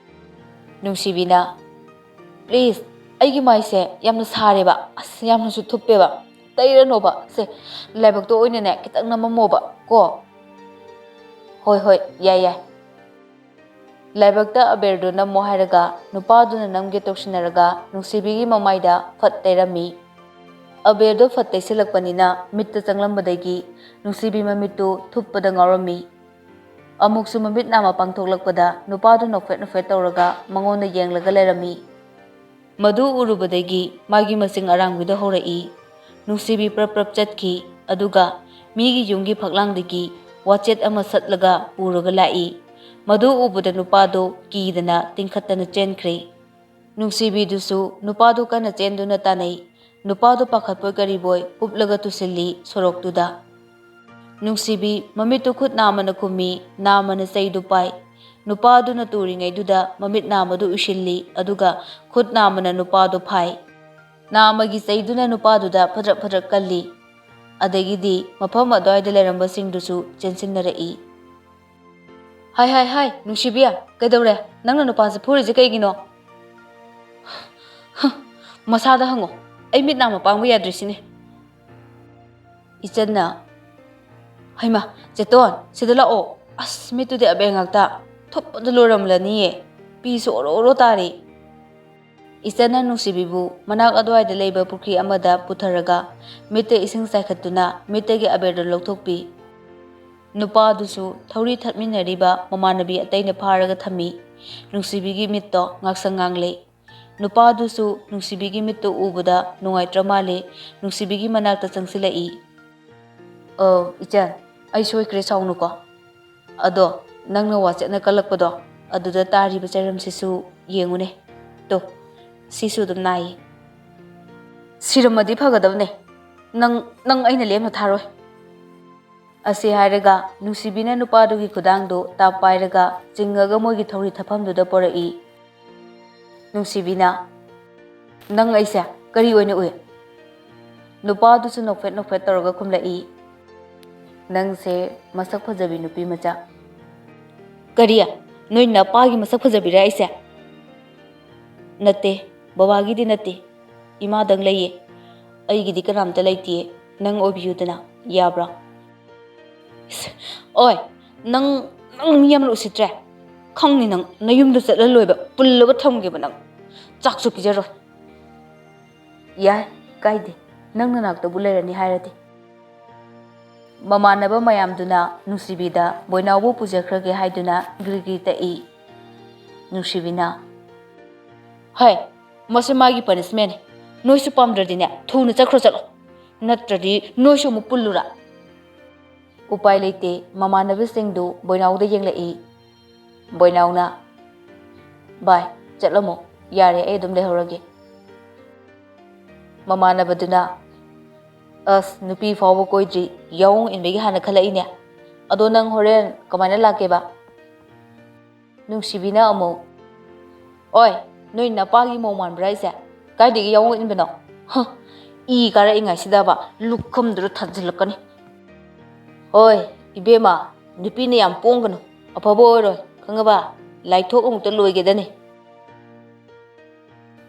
ꯅꯨꯡꯁꯤꯕꯤꯅ, "Please, ꯑꯩꯒꯤ ꯃꯥꯏꯁꯦ ꯌꯥꯝꯅ ꯁꯥꯔꯦꯕ, ꯑꯁ, ꯌꯥꯝꯅꯁꯨ ꯊꯨꯞꯄꯦꯕ, ꯇꯩꯔꯅꯣꯕ꯫ ꯁꯦ, ꯂꯥꯏꯕꯛꯇ ꯑꯣꯏꯅꯅꯦ ꯈꯤꯇꯪ ꯅꯝꯃꯝꯃꯣꯕ ꯀꯣ꯫" "ꯍꯣꯏ, ꯍꯣꯏ, ꯌꯥꯏ, ꯌꯥꯏ꯫" ꯂꯥꯏꯕꯛꯇ ꯑꯕꯦꯔꯗꯨ ꯅꯝꯃꯣ ꯍꯥꯏꯔꯒ ꯅꯨꯄꯥꯗꯨꯅ ꯅꯝꯒꯦ ꯇꯧꯁꯤꯟꯅꯔꯒ ꯅꯨꯡꯁꯤꯕꯤꯒꯤ ꯃꯃꯥꯏꯗ ꯐꯠ ꯇꯩꯔꯝꯃꯤ꯫ ꯑꯕꯦꯔꯗꯨ ꯐꯠ ꯇꯩꯁꯤꯜꯂꯛꯄꯅꯤꯅ ꯃꯤꯠꯇ ꯆꯪꯂꯝꯕꯗꯒꯤ ꯅꯨꯡꯁꯤꯕꯤ ꯃꯃꯤꯠꯇꯨ ꯊꯨꯞꯄꯗ ꯉꯥꯎꯔꯝꯃꯤ꯫ ꯑꯃꯨꯛꯁꯨ ꯃꯃꯤꯠ ꯅꯥꯃ ꯄꯥꯡꯊꯣꯛꯂꯛꯄꯗ ꯅꯨꯄꯥꯗꯨ ꯅꯣꯛꯐꯦꯠ ꯅꯣꯛꯐꯦꯠ ꯇꯧꯔꯒ ꯃꯉꯣꯟꯗ ꯌꯦꯡꯂꯒ ꯂꯩꯔꯝꯃꯤ꯫ ꯃꯗꯨ ꯎꯔꯨꯕꯗꯒꯤ ꯃꯥꯒꯤ ꯃꯆꯤꯡ ꯑꯔꯥꯡꯕꯤꯗꯨ ꯍꯧꯔꯛꯏ꯫ ꯅꯨꯡꯁꯤꯕꯤ ꯄ꯭ꯔꯞ ꯄ꯭ꯔꯞ ꯆꯠꯈꯤ, ꯑꯗꯨꯒ ꯃꯤꯒꯤ ꯌꯨꯝꯒꯤ ꯐꯛꯂꯥꯡꯗꯒꯤ ꯋꯥꯆꯦꯠ ꯑꯃ ꯁꯠꯂꯒ ꯄꯨꯔꯒ ꯂꯥꯛꯏ꯫ ꯃꯗꯨ ꯎꯕꯗ ꯅꯨꯄꯥꯗꯨ ꯀꯤꯗꯅ ꯇꯤꯡꯈꯠꯇꯅ ꯆꯦꯟꯈ꯭ꯔꯦ꯫ ꯅꯨꯡꯁꯤꯕꯤꯗꯨꯁꯨ ꯅꯨꯄꯥꯗꯨ ꯀꯟꯅ ꯆꯦꯟꯗꯨꯅ ꯇꯥꯟꯅꯩ꯫ ꯅꯨꯄꯥꯗꯨ ꯄꯥꯈꯠꯄꯣꯏ ꯀꯔꯤꯕꯣꯏ ꯎꯞꯂꯒ ꯇꯨꯁꯤꯜꯂꯤ ꯁꯣꯔꯣꯛꯇꯨꯗ꯫ ꯅꯨꯡꯁꯤꯕꯤ ꯃꯃꯤꯠꯇꯨ ꯈꯨꯠ ꯅꯥꯝꯃꯅ ꯈꯨꯝꯃꯤ, ꯅꯥꯝꯃꯅ ꯆꯩꯗꯨ ꯄꯥꯏ꯫ ꯅꯨꯄꯥꯗꯨꯅ ꯇꯨꯔꯤꯉꯩꯗꯨꯗ ꯃꯃꯤꯠ ꯅꯥꯝꯃꯗꯨ ꯎꯏꯁꯤꯜꯂꯤ, ꯑꯗꯨꯒ ꯈꯨꯠ ꯅꯥꯝꯃꯅ ꯅꯨꯄꯥꯗꯨ ꯐꯥꯏ꯫ ꯅꯥꯝꯃꯒꯤ ꯆꯩꯗꯨꯅ ꯅꯨꯄꯥꯗꯨꯗ ꯐꯗ꯭ꯔꯛ ꯐꯗ꯭ꯔꯛ ꯀꯜꯂꯤ꯫ ꯑꯗꯒꯤꯗꯤ ꯃꯐꯝ ꯑꯗꯨꯋꯥꯏꯗ ꯂꯩꯔꯝꯕꯁꯤꯡꯗꯨꯁꯨ ꯆꯦꯟꯁꯤꯟꯅꯔꯛꯏ꯫ "ꯍꯥꯏ, ꯍꯥꯏ, ꯍꯥꯏ, ꯅꯨꯡꯁꯤꯕꯤ, ꯀꯩꯗꯧꯔꯦ? ꯅꯪꯅ ꯅꯨꯄꯥꯁꯦ ꯐꯨꯔꯤꯁꯦ ꯀꯩꯒꯤꯅꯣ?" "ꯍ, ꯃꯁꯥꯗ ꯍꯪꯉꯣ꯫ ꯑꯩ ꯃꯤꯠ ꯅꯥꯝꯃ ꯄꯥꯡꯕ ꯌꯥꯗ꯭ꯔꯤꯁꯤꯅꯦ꯫" ꯏꯆꯟꯅ, "ꯍꯩꯃꯥ, ꯆꯦꯇꯣꯟ, ꯁꯤꯗ ꯂꯥꯛꯑꯣ꯫ ꯑꯁ, ꯃꯤꯠꯇꯨꯗꯤ ꯑꯕꯦꯔ ꯉꯥꯛꯇ꯫ ꯊꯨꯞꯄꯗ ꯂꯣꯏꯔꯝꯂꯅꯤꯌꯦ꯫ ꯄꯤꯁꯨ ꯑꯣꯔꯣ ꯑꯣꯔꯣ ꯇꯥꯔꯤ꯫" ꯏꯆꯟꯅ ꯅꯨꯡꯁꯤꯕꯤꯕꯨ ꯃꯅꯥꯛ ꯑꯗꯨꯋꯥꯏꯗ ꯂꯩꯕ ꯄꯨꯈ꯭ꯔꯤ ꯑꯃꯗ ꯄꯨꯊꯔꯒ ꯃꯤꯠꯇ ꯏꯁꯤꯡ ꯆꯥꯏꯈꯠꯇꯨꯅ ꯃꯤꯠꯇꯒꯤ ꯑꯕꯦꯔꯗꯨ ꯂꯧꯊꯣꯛꯄꯤ꯫ ꯅꯨꯄꯥꯗꯨꯁꯨ ꯊꯧꯔꯤ ꯊꯠꯃꯤꯟꯅꯔꯤꯕ ꯃꯃꯥꯟꯅꯕꯤ ꯑꯇꯩꯅ ꯐꯥꯔꯒ ꯊꯝꯃꯤ꯫ ꯅꯨꯡꯁꯤꯕꯤꯒꯤ ꯃꯤꯠꯇꯣ ꯉꯥꯡꯁꯪ ꯉꯥꯡꯂꯦ꯫ ꯅꯨꯄꯥꯗꯨꯁꯨ ꯅꯨꯡꯁꯤꯕꯤꯒꯤ ꯃꯤꯠꯇꯨ ꯎꯕꯗ ꯅꯨꯡꯉꯥꯏꯇ꯭ꯔ ꯃꯥꯜꯂꯦ꯫ ꯅꯨꯡꯁꯤꯕꯤꯒꯤ ꯃꯅꯥꯛꯇ ꯆꯪꯁꯤꯜꯂꯛꯏ꯫ "ꯑꯧ, ꯏꯆꯟ, ꯑꯩ ꯁꯣꯏꯈ꯭ꯔꯦ, ꯁꯥꯎꯅꯨꯀꯣ꯫ ꯑꯗꯣ ꯅꯪꯅ ꯋꯥꯆꯦꯠꯅ ꯀꯜꯂꯛꯄꯗꯣ, ꯑꯗꯨꯗ ꯇꯥꯔꯤꯕ ꯆꯩꯔꯝꯁꯤꯁꯨ ꯌꯦꯡꯉꯨꯅꯦ꯫ ꯇꯣ, ꯁꯤꯁꯨ ꯑꯗꯨꯝ ꯅꯥꯏꯌꯦ꯫ ꯁꯤꯔꯝꯃꯗꯤ ꯐꯒꯗꯕꯅꯦ꯫ ꯅꯪ, ꯅꯪ ꯑꯩꯅ ꯂꯦꯝꯅ ꯊꯥꯔꯣꯏ꯫" ꯑꯁꯤ ꯍꯥꯏꯔꯒ ꯅꯨꯡꯁꯤꯕꯤꯅ ꯅꯨꯄꯥꯗꯨꯒꯤ ꯈꯨꯗꯥꯡꯗꯨ ꯇꯥꯞ ꯄꯥꯏꯔꯒ ꯆꯤꯡꯉꯒ ꯃꯣꯏꯒꯤ ꯊꯧꯔꯤ ꯊꯠꯐꯝꯗꯨꯗ ꯄꯣꯔꯛꯏ꯫ ꯅꯨꯡꯁꯤꯕꯤꯅ, "ꯅꯪ ꯑꯩꯁꯦ ꯀꯔꯤ ꯑꯣꯏꯅ ꯎꯏ?" ꯅꯨꯄꯥꯗꯨꯁꯨ ꯅꯣꯛꯐꯦꯠ ꯅꯣꯛꯐꯦꯠ ꯇꯧꯔꯒ ꯈꯨꯝꯂꯛꯏ, "ꯅꯪꯁꯦ ꯃꯁꯛ ꯐꯖꯕꯤ ꯅꯨꯄꯤ ꯃꯆꯥ꯫" "ꯀꯔꯤ? ꯅꯣꯏ ꯅꯄꯥꯒꯤ ꯃꯁꯛ ꯐꯖꯕꯤꯔ ꯑꯩꯁꯦ?" "ꯅꯠꯇꯦ, ꯕꯕꯥꯒꯤꯗꯤ ꯅꯠꯇꯦ꯫ ꯏꯃꯥꯗꯪ ꯂꯩꯌꯦ꯫ ꯑꯩꯒꯤꯗꯤ ꯀꯅꯥꯝꯇ ꯂꯩꯇꯤꯌꯦ꯫ ꯅꯪ ꯑꯣꯏꯕꯤꯌꯨꯗꯅ, ꯌꯥꯕ꯭ꯔꯥ?" "ꯏꯁ, ꯑꯣꯏ, ꯅꯪ, ꯅꯪ ꯃꯤ ꯌꯥꯝꯅ ꯎꯁꯤꯠꯇ꯭ꯔꯦ꯫ ꯈꯪꯅꯤ ꯅꯪ, ꯅꯌꯨꯝꯗ ꯆꯠꯂ ꯂꯣꯏꯕ, ꯄꯨꯜꯂꯒ ꯊꯝꯒꯦꯕ ꯅꯪ꯫ ꯆꯥꯛꯁꯨ ꯄꯤꯖꯔꯣꯏ꯫" "ꯌꯥꯏ, ꯀꯥꯏꯗꯦ, ꯅꯪ ꯅꯅꯥꯛꯇꯕꯨ ꯂꯩꯔꯅꯤ ꯍꯥꯏꯔꯗꯤ꯫" ꯃꯃꯥꯟꯅꯕ ꯃꯌꯥꯝꯗꯨꯅ ꯅꯨꯡꯁꯤꯕꯤꯗ ꯕꯣꯏꯅꯥꯎꯕꯨ ꯄꯨꯖꯈ꯭ꯔꯒꯦ ꯍꯥꯏꯗꯨꯅ ꯒ꯭ꯔꯤ ꯒ꯭ꯔꯤ ꯇꯛꯏ꯫ ꯅꯨꯡꯁꯤꯕꯤꯅ, "ꯍꯩ, ꯃꯁꯤ ꯃꯥꯒꯤ ꯄꯅꯤꯁꯃꯦꯟꯅꯤ꯫ ꯅꯣꯏꯁꯨ ꯄꯥꯝꯗ꯭ꯔꯗꯤꯅꯦ, ꯊꯨꯅ ꯆꯠꯈ꯭ꯔꯣ ꯆꯠꯂꯣ꯫ ꯅꯠꯇ꯭ꯔꯗꯤ ꯅꯣꯏꯁꯨ ꯑꯃꯨꯛ ꯄꯨꯜꯂꯨꯔꯥ?" ꯎꯄꯥꯏ ꯂꯩꯇꯦ, ꯃꯃꯥꯟꯅꯕꯁꯤꯡꯗꯨ ꯕꯣꯏꯅꯥꯎꯗ ꯌꯦꯡꯂꯛꯏ꯫ ꯕꯣꯏꯅꯥꯎꯅ, "ꯚꯥꯏ, ꯆꯠꯂꯝꯃꯣ, ꯌꯥꯔꯦ, ꯑꯩ ꯑꯗꯨꯝ ꯂꯩꯍꯧꯔꯒꯦ꯫" ꯃꯃꯥꯟꯅꯕꯗꯨꯅ, "ꯑꯁ, ꯅꯨꯄꯤ ꯐꯥꯎꯕ ꯀꯣꯏꯗ꯭ꯔꯤ, ꯌꯥꯑꯣꯡ ꯏꯟꯕꯒꯤ ꯍꯥꯟꯅ ꯈꯜꯂꯛꯏꯅꯦ꯫ ꯑꯗꯣ ꯅꯪ ꯍꯣꯔꯦꯟ ꯀꯃꯥꯏꯅ ꯂꯥꯛꯀꯦꯕ?" ꯅꯨꯡꯁꯤꯕꯤꯅ ꯑꯃꯨꯛ, "ꯑꯣꯏ, ꯅꯣꯏ ꯅꯄꯥꯒꯤ ꯃꯧ ꯃꯥꯟꯕ꯭ꯔꯥ ꯑꯩꯁꯦ? ꯀꯥꯏꯗꯒꯤ ꯌꯥꯑꯣꯡ ꯏꯟꯕꯅꯣ? ꯍ, ꯏ ꯀꯥꯔꯛꯏꯉꯥꯏꯁꯤꯗꯕ ꯂꯨꯈꯝꯗꯨꯗ ꯊꯥꯖꯤꯜꯂꯛꯀꯅꯤ꯫ ꯍꯣꯏ, ꯏꯕꯦꯝꯃ, ꯅꯨꯄꯤꯅ ꯌꯥꯝ ꯄꯣꯡꯒꯅꯨ, ꯑꯐꯕ ꯑꯣꯏꯔꯣꯏ, ꯈꯪꯉꯕ? ꯂꯥꯏꯊꯣꯛ ꯑꯃꯨꯛꯇ ꯂꯣꯏꯒꯦꯗꯅꯤ꯫"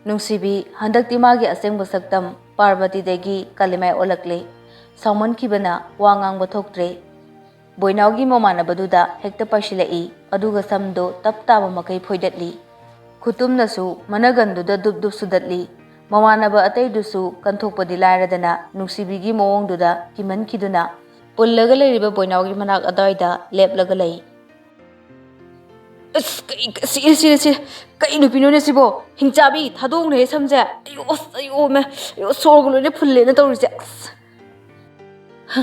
ꯅꯨꯡꯁꯤꯕꯤ ꯍꯟꯗꯛꯇꯤ ꯃꯥꯒꯤ ꯑꯁꯦꯡꯕ ꯁꯛꯇꯝ ꯄꯥꯔꯕꯇꯤꯗꯒꯤ ꯀꯥꯂꯤꯃꯥꯏ ꯑꯣꯜꯂꯛꯂꯦ꯫ ꯁꯥꯎꯃꯟꯈꯤꯕꯅ ꯋꯥ ꯉꯥꯡꯕ ꯊꯣꯛꯇ꯭ꯔꯦ꯫ ꯕꯣꯏꯅꯥꯎꯒꯤ ꯃꯃꯥꯟꯅꯕꯗꯨꯗ ꯍꯦꯛꯇ ꯄꯥꯏꯁꯤꯜꯂꯛꯏ, ꯑꯗꯨꯒ ꯁꯝꯗꯨ ꯇꯞ ꯇꯥꯕ ꯃꯈꯩ ꯐꯣꯏꯗꯠꯂꯤ꯫ ꯈꯨꯇꯨꯝꯅꯁꯨ ꯃꯅꯒꯟꯗꯨꯗ ꯗꯨꯞ ꯗꯨꯞ ꯁꯨꯗꯠꯂꯤ꯫ ꯃꯃꯥꯟꯅꯕ ꯑꯇꯩꯗꯨꯁꯨ ꯀꯟꯊꯣꯛꯄꯗꯤ ꯂꯥꯏꯔꯗꯅ ꯅꯨꯡꯁꯤꯕꯤꯒꯤ ꯃꯑꯣꯡꯗꯨꯗ ꯀꯤꯃꯟꯈꯤꯗꯨꯅ ꯄꯨꯜꯂꯒ ꯂꯩꯔꯤꯕ ꯕꯣꯏꯅꯥꯎꯒꯤ ꯃꯅꯥꯛ ꯑꯗꯨꯋꯥꯏꯗ ꯂꯦꯞꯂꯒ ꯂꯩ꯫ "ꯑꯁ, ꯀꯩ, ꯁꯤꯔꯦ, ꯁꯤꯔꯦ, ꯁꯤꯔꯦ꯫ ꯀꯩ ꯅꯨꯄꯤꯅꯣꯅꯦ ꯁꯤꯕꯣ? ꯍꯤꯡꯆꯥꯕꯤ, ꯊꯥꯗꯣꯛꯎꯅꯦꯍꯦ ꯁꯝꯁꯦ꯫ ꯑꯌꯣ, ꯑꯁ, ꯑꯌꯣ, ꯃꯦ꯫ ꯑꯌꯣ, ꯁꯣꯔꯒ ꯂꯣꯏꯅ ꯐꯨꯜꯂꯦꯅ ꯇꯧꯔꯤꯁꯦ꯫ ꯑꯁ!" "ꯍ,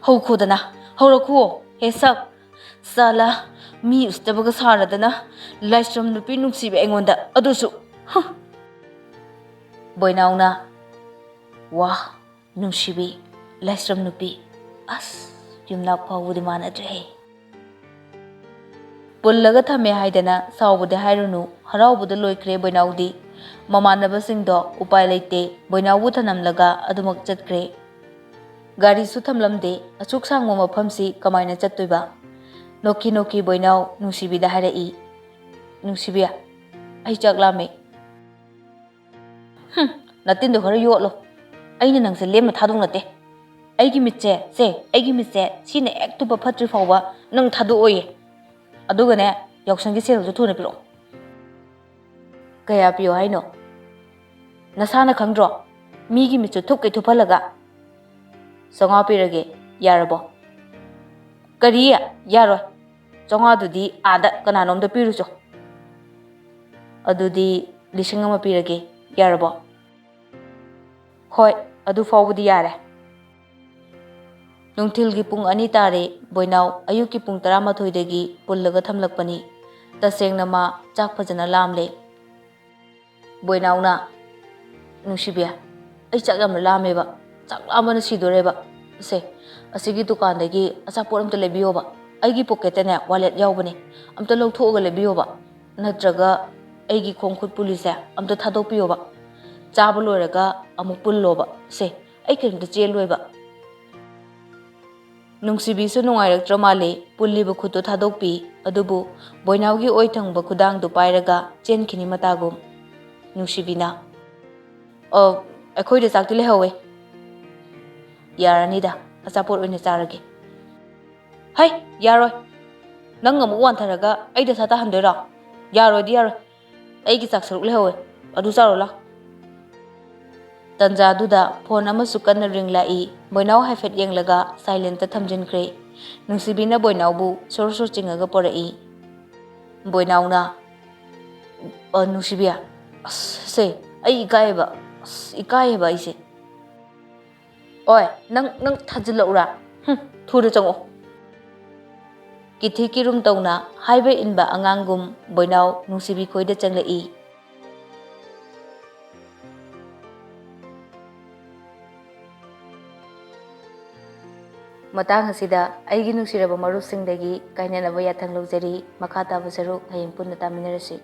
ꯍꯧꯈꯣꯗꯅ, ꯍꯧꯔꯛꯈꯨꯋꯣ, ꯍꯦ ꯁꯛ꯫ ꯆꯥꯂꯥ, ꯃꯤ ꯎꯁꯤꯠꯇꯕꯒ ꯁꯥꯔꯗꯅ, ꯂꯥꯏꯁ꯭ꯔꯝ ꯅꯨꯄꯤ ꯅꯨꯡꯁꯤꯕꯤ ꯑꯩꯉꯣꯟꯗ, ꯑꯗꯨꯁꯨ, ꯍ!" ꯕꯣꯏꯅꯥꯎꯅ, "ꯋꯥ, ꯅꯨꯡꯁꯤꯕꯤ, ꯂꯥꯏꯁ꯭ꯔꯝ ꯅꯨꯄꯤ, ꯑꯁ, ꯌꯨꯝꯅꯥꯛ ꯐꯥꯎꯕꯗꯤ ꯃꯥꯟꯅꯗ꯭ꯔꯦꯍꯦ!" ꯄꯨꯜꯂꯒ ꯊꯝꯃꯦ ꯍꯥꯏꯗꯅ ꯁꯥꯎꯕꯗꯤ ꯍꯥꯏꯔꯨꯅꯨ, ꯍꯔꯥꯎꯕꯗ ꯂꯣꯏꯈ꯭ꯔꯦ ꯕꯣꯏꯅꯥꯎꯗꯤ꯫ ꯃꯃꯥꯟꯅꯕꯁꯤꯡꯗꯣ ꯎꯄꯥꯏ ꯂꯩꯇꯦ, ꯕꯣꯏꯅꯥꯎꯕꯨ ꯊꯅꯝꯂꯒ ꯑꯗꯨꯃꯛ ꯆꯠꯈ꯭ꯔꯦ꯫ ꯒꯥꯔꯤꯁꯨ ꯊꯝꯂꯝꯗꯦ, ꯑꯁꯨꯛ ꯁꯥꯡꯕ ꯃꯐꯝꯁꯤ ꯀꯃꯥꯏꯅ ꯆꯠꯇꯣꯏꯕ? ꯅꯣꯛꯈꯤ ꯅꯣꯛꯈꯤ ꯕꯣꯏꯅꯥꯎ ꯅꯨꯡꯁꯤꯕꯤꯗ ꯍꯥꯏꯔꯛꯏ, "ꯅꯨꯡꯁꯤꯕꯤ, ꯑꯩ ꯆꯥꯛ ꯂꯥꯝꯃꯦ꯫" "ꯍꯨꯝ, ꯅꯇꯤꯟꯗꯣ ꯈꯔ ꯌꯣꯠꯂꯣ꯫ ꯑꯩꯅ ꯅꯪꯁꯦ ꯂꯦꯝꯅ ꯊꯥꯗꯧ ꯅꯠꯇꯦ꯫ ꯑꯩꯒꯤ ꯃꯤꯠꯁꯦ, ꯁꯦ, ꯑꯩꯒꯤ ꯃꯤꯠꯁꯦ ꯁꯤꯅ ꯍꯦꯛ ꯊꯨꯞꯄ ꯐꯠꯇ꯭ꯔꯤ ꯐꯥꯎꯕ ꯅꯪ ꯊꯥꯗꯣꯛꯑꯣꯏꯌꯦ꯫ ꯑꯗꯨꯒꯅꯦ, ꯌꯥꯎꯁꯪꯒꯤ ꯁꯦꯜꯁꯨ ꯊꯨꯅ ꯄꯤꯔꯛꯑꯣ꯫" "ꯀꯌꯥ ꯄꯤꯌꯣ ꯍꯥꯏꯅꯣ? ꯅꯁꯥꯅ ꯈꯪꯗ꯭ꯔꯣ? ꯃꯤꯒꯤ ꯃꯤꯠꯁꯨ ꯊꯨꯞꯀꯩ ꯊꯨꯞꯍꯜꯂꯒ꯫" "ꯆꯥꯝꯃꯉꯥ ꯄꯤꯔꯒꯦ, ꯌꯥꯔꯕꯣ?" "ꯀꯔꯤ? ꯌꯥꯔꯣꯏ꯫ ꯆꯥꯝꯃꯉꯥꯗꯨꯗꯤ ꯑꯥꯗ ꯀꯅꯥꯅꯣꯝꯗ ꯄꯤꯔꯨꯆꯣ꯫" "ꯑꯗꯨꯗꯤ ꯂꯤꯁꯤꯡ ꯑꯃ ꯄꯤꯔꯒꯦ, ꯌꯥꯔꯕꯣ?" "ꯍꯣꯏ, ꯑꯗꯨ ꯐꯥꯎꯕꯗꯤ ꯌꯥꯔꯦ꯫" ꯅꯨꯡꯊꯤꯜꯒꯤ ꯄꯨꯡ ꯑꯅꯤ ꯇꯥꯔꯦ꯫ ꯕꯣꯏꯅꯥꯎ ꯑꯌꯨꯛꯀꯤ ꯄꯨꯡ ꯇꯔꯥꯃꯥꯊꯣꯏꯗꯒꯤ ꯄꯨꯜꯂꯒ ꯊꯝꯂꯛꯄꯅꯤ꯫ ꯇꯁꯦꯡꯅ ꯃꯥ ꯆꯥꯛ ꯐꯖꯅ ꯂꯥꯝꯂꯦ꯫ ꯕꯣꯏꯅꯥꯎꯅ, "ꯅꯨꯡꯁꯤꯕꯤ, ꯑꯩ ꯆꯥꯛ ꯌꯥꯝꯅ ꯂꯥꯝꯃꯦꯕ꯫ ꯆꯥꯛ ꯂꯥꯝꯕꯅ ꯁꯤꯗꯣꯔꯦꯕ꯫ ꯁꯦ, ꯑꯁꯤꯒꯤ ꯗꯨꯀꯥꯟꯗꯒꯤ ꯑꯆꯥꯄꯣꯠ ꯑꯝꯇ ꯂꯩꯕꯤꯌꯣꯕ꯫ ꯑꯩꯒꯤ ꯄꯣꯀꯦꯠꯇꯅꯦ ꯋꯥꯂꯦꯠ ꯌꯥꯎꯕꯅꯦ꯫ ꯑꯝꯇ ꯂꯧꯊꯣꯛꯑꯒ ꯂꯩꯕꯤꯌꯣꯕ꯫ ꯅꯠꯇ꯭ꯔꯒ ꯑꯩꯒꯤ ꯈꯣꯡ ꯈꯨꯠ ꯄꯨꯜꯂꯤꯁꯦ ꯑꯝꯇ ꯊꯥꯗꯣꯛꯄꯤꯌꯣꯕ꯫ ꯆꯥꯕ ꯂꯣꯏꯔꯒ ꯑꯃꯨꯛ ꯄꯨꯜꯂꯣꯕ꯫ ꯁꯦ, ꯑꯩ ꯀꯔꯤꯝꯇ ꯆꯦꯜꯂꯣꯏꯕ꯫" ꯅꯨꯡꯁꯤꯕꯤꯁꯨ ꯅꯨꯡꯉꯥꯏꯔꯛꯇ꯭ꯔ ꯃꯥꯜꯂꯦ꯫ ꯄꯨꯜꯂꯤꯕ ꯈꯨꯠꯇꯨ ꯊꯥꯗꯣꯛꯄꯤ꯫ ꯑꯗꯨꯕꯨ ꯕꯣꯏꯅꯥꯎꯒꯤ ꯑꯣꯏ ꯊꯪꯕ ꯈꯨꯗꯥꯡꯗꯨ ꯄꯥꯏꯔꯒ ꯆꯦꯟꯈꯤꯅꯤ ꯃꯇꯥꯒꯨꯝ꯫ ꯅꯨꯡꯁꯤꯕꯤꯅ, "ꯑ, ꯑꯩꯈꯣꯏꯗ ꯆꯥꯛꯇꯤ ꯂꯩꯍꯧꯋꯦ꯫" "ꯌꯥꯔꯅꯤꯗ, ꯑꯆꯥꯄꯣꯠ ꯑꯣꯏꯅ ꯆꯥꯔꯒꯦ꯫" "ꯍꯩ, ꯌꯥꯔꯣꯏ꯫ ꯅꯪ ꯑꯃꯨꯛ ꯋꯥꯟꯊꯔꯒ ꯑꯩ ꯗꯁꯥ ꯇꯥꯍꯟꯗꯣꯏꯔꯣ? ꯌꯥꯔꯣꯏꯗꯤ ꯌꯥꯔꯣꯏ꯫ ꯑꯩꯒꯤ ꯆꯥꯛ ꯁꯔꯨꯛ ꯂꯩꯍꯧꯋꯦ, ꯑꯗꯨ ꯆꯥꯔꯣ ꯂꯥꯎ꯫ ꯇꯟꯖꯥꯗꯨꯗ ꯐꯣꯟ ꯑꯃꯁꯨ ꯀꯟꯅ ꯔꯤꯡ ꯂꯥꯛꯏ꯫ ꯕꯣꯏꯅꯥꯎ ꯍꯥꯏꯐꯦꯠ ꯌꯦꯡꯂꯒ ꯁꯥꯏꯂꯦꯟꯇ ꯊꯝꯖꯤꯟꯈ꯭ꯔꯦ꯫ ꯅꯨꯡꯁꯤꯕꯤꯅ ꯕꯣꯏꯅꯥꯎꯕꯨ ꯁꯣꯔ ꯁꯣꯔ ꯆꯤꯡꯉꯒ ꯄꯣꯔꯛꯏ꯫ ꯕꯣꯏꯅꯥꯎꯅ, "ꯑ, ꯅꯨꯡꯁꯤꯕꯤ, ꯑꯁ, ꯁꯦ, ꯑꯩ ꯏꯀꯥꯏꯌꯦꯕ, ꯑꯁ, ꯏꯀꯥꯏꯌꯦꯕ ꯑꯩꯁꯦ꯫ ꯑꯣꯏ, ꯅꯪ, ꯅꯪ ꯊꯥꯖꯤꯜꯂꯛꯎꯔꯥ? ꯍꯨꯝ, ꯊꯨꯅ ꯆꯪꯉꯛꯑꯣ꯫" ꯀꯤꯊꯤ ꯀꯤꯔꯨꯝ ꯇꯧꯅ ꯍꯥꯏꯕ ꯏꯟꯕ ꯑꯉꯥꯡꯒꯨꯝ ꯕꯣꯏꯅꯥꯎ ꯅꯨꯡꯁꯤꯕꯤ ꯈꯣꯏꯗ ꯆꯪꯂꯛꯏ꯫ ꯃꯇꯥꯡ ꯑꯁꯤꯗ ꯑꯩꯒꯤ ꯅꯨꯡꯁꯤꯔꯕ ꯃꯔꯨꯞꯁꯤꯡꯗꯒꯤ ꯀꯥꯏꯅꯅꯕ ꯌꯥꯊꯪ ꯂꯧꯖꯔꯤ꯫ ꯃꯈꯥ ꯇꯥꯕ ꯁꯔꯨꯛ ꯍꯌꯦꯡ ꯄꯨꯟꯅ ꯇꯥꯃꯤꯟꯅꯔꯁꯤ꯫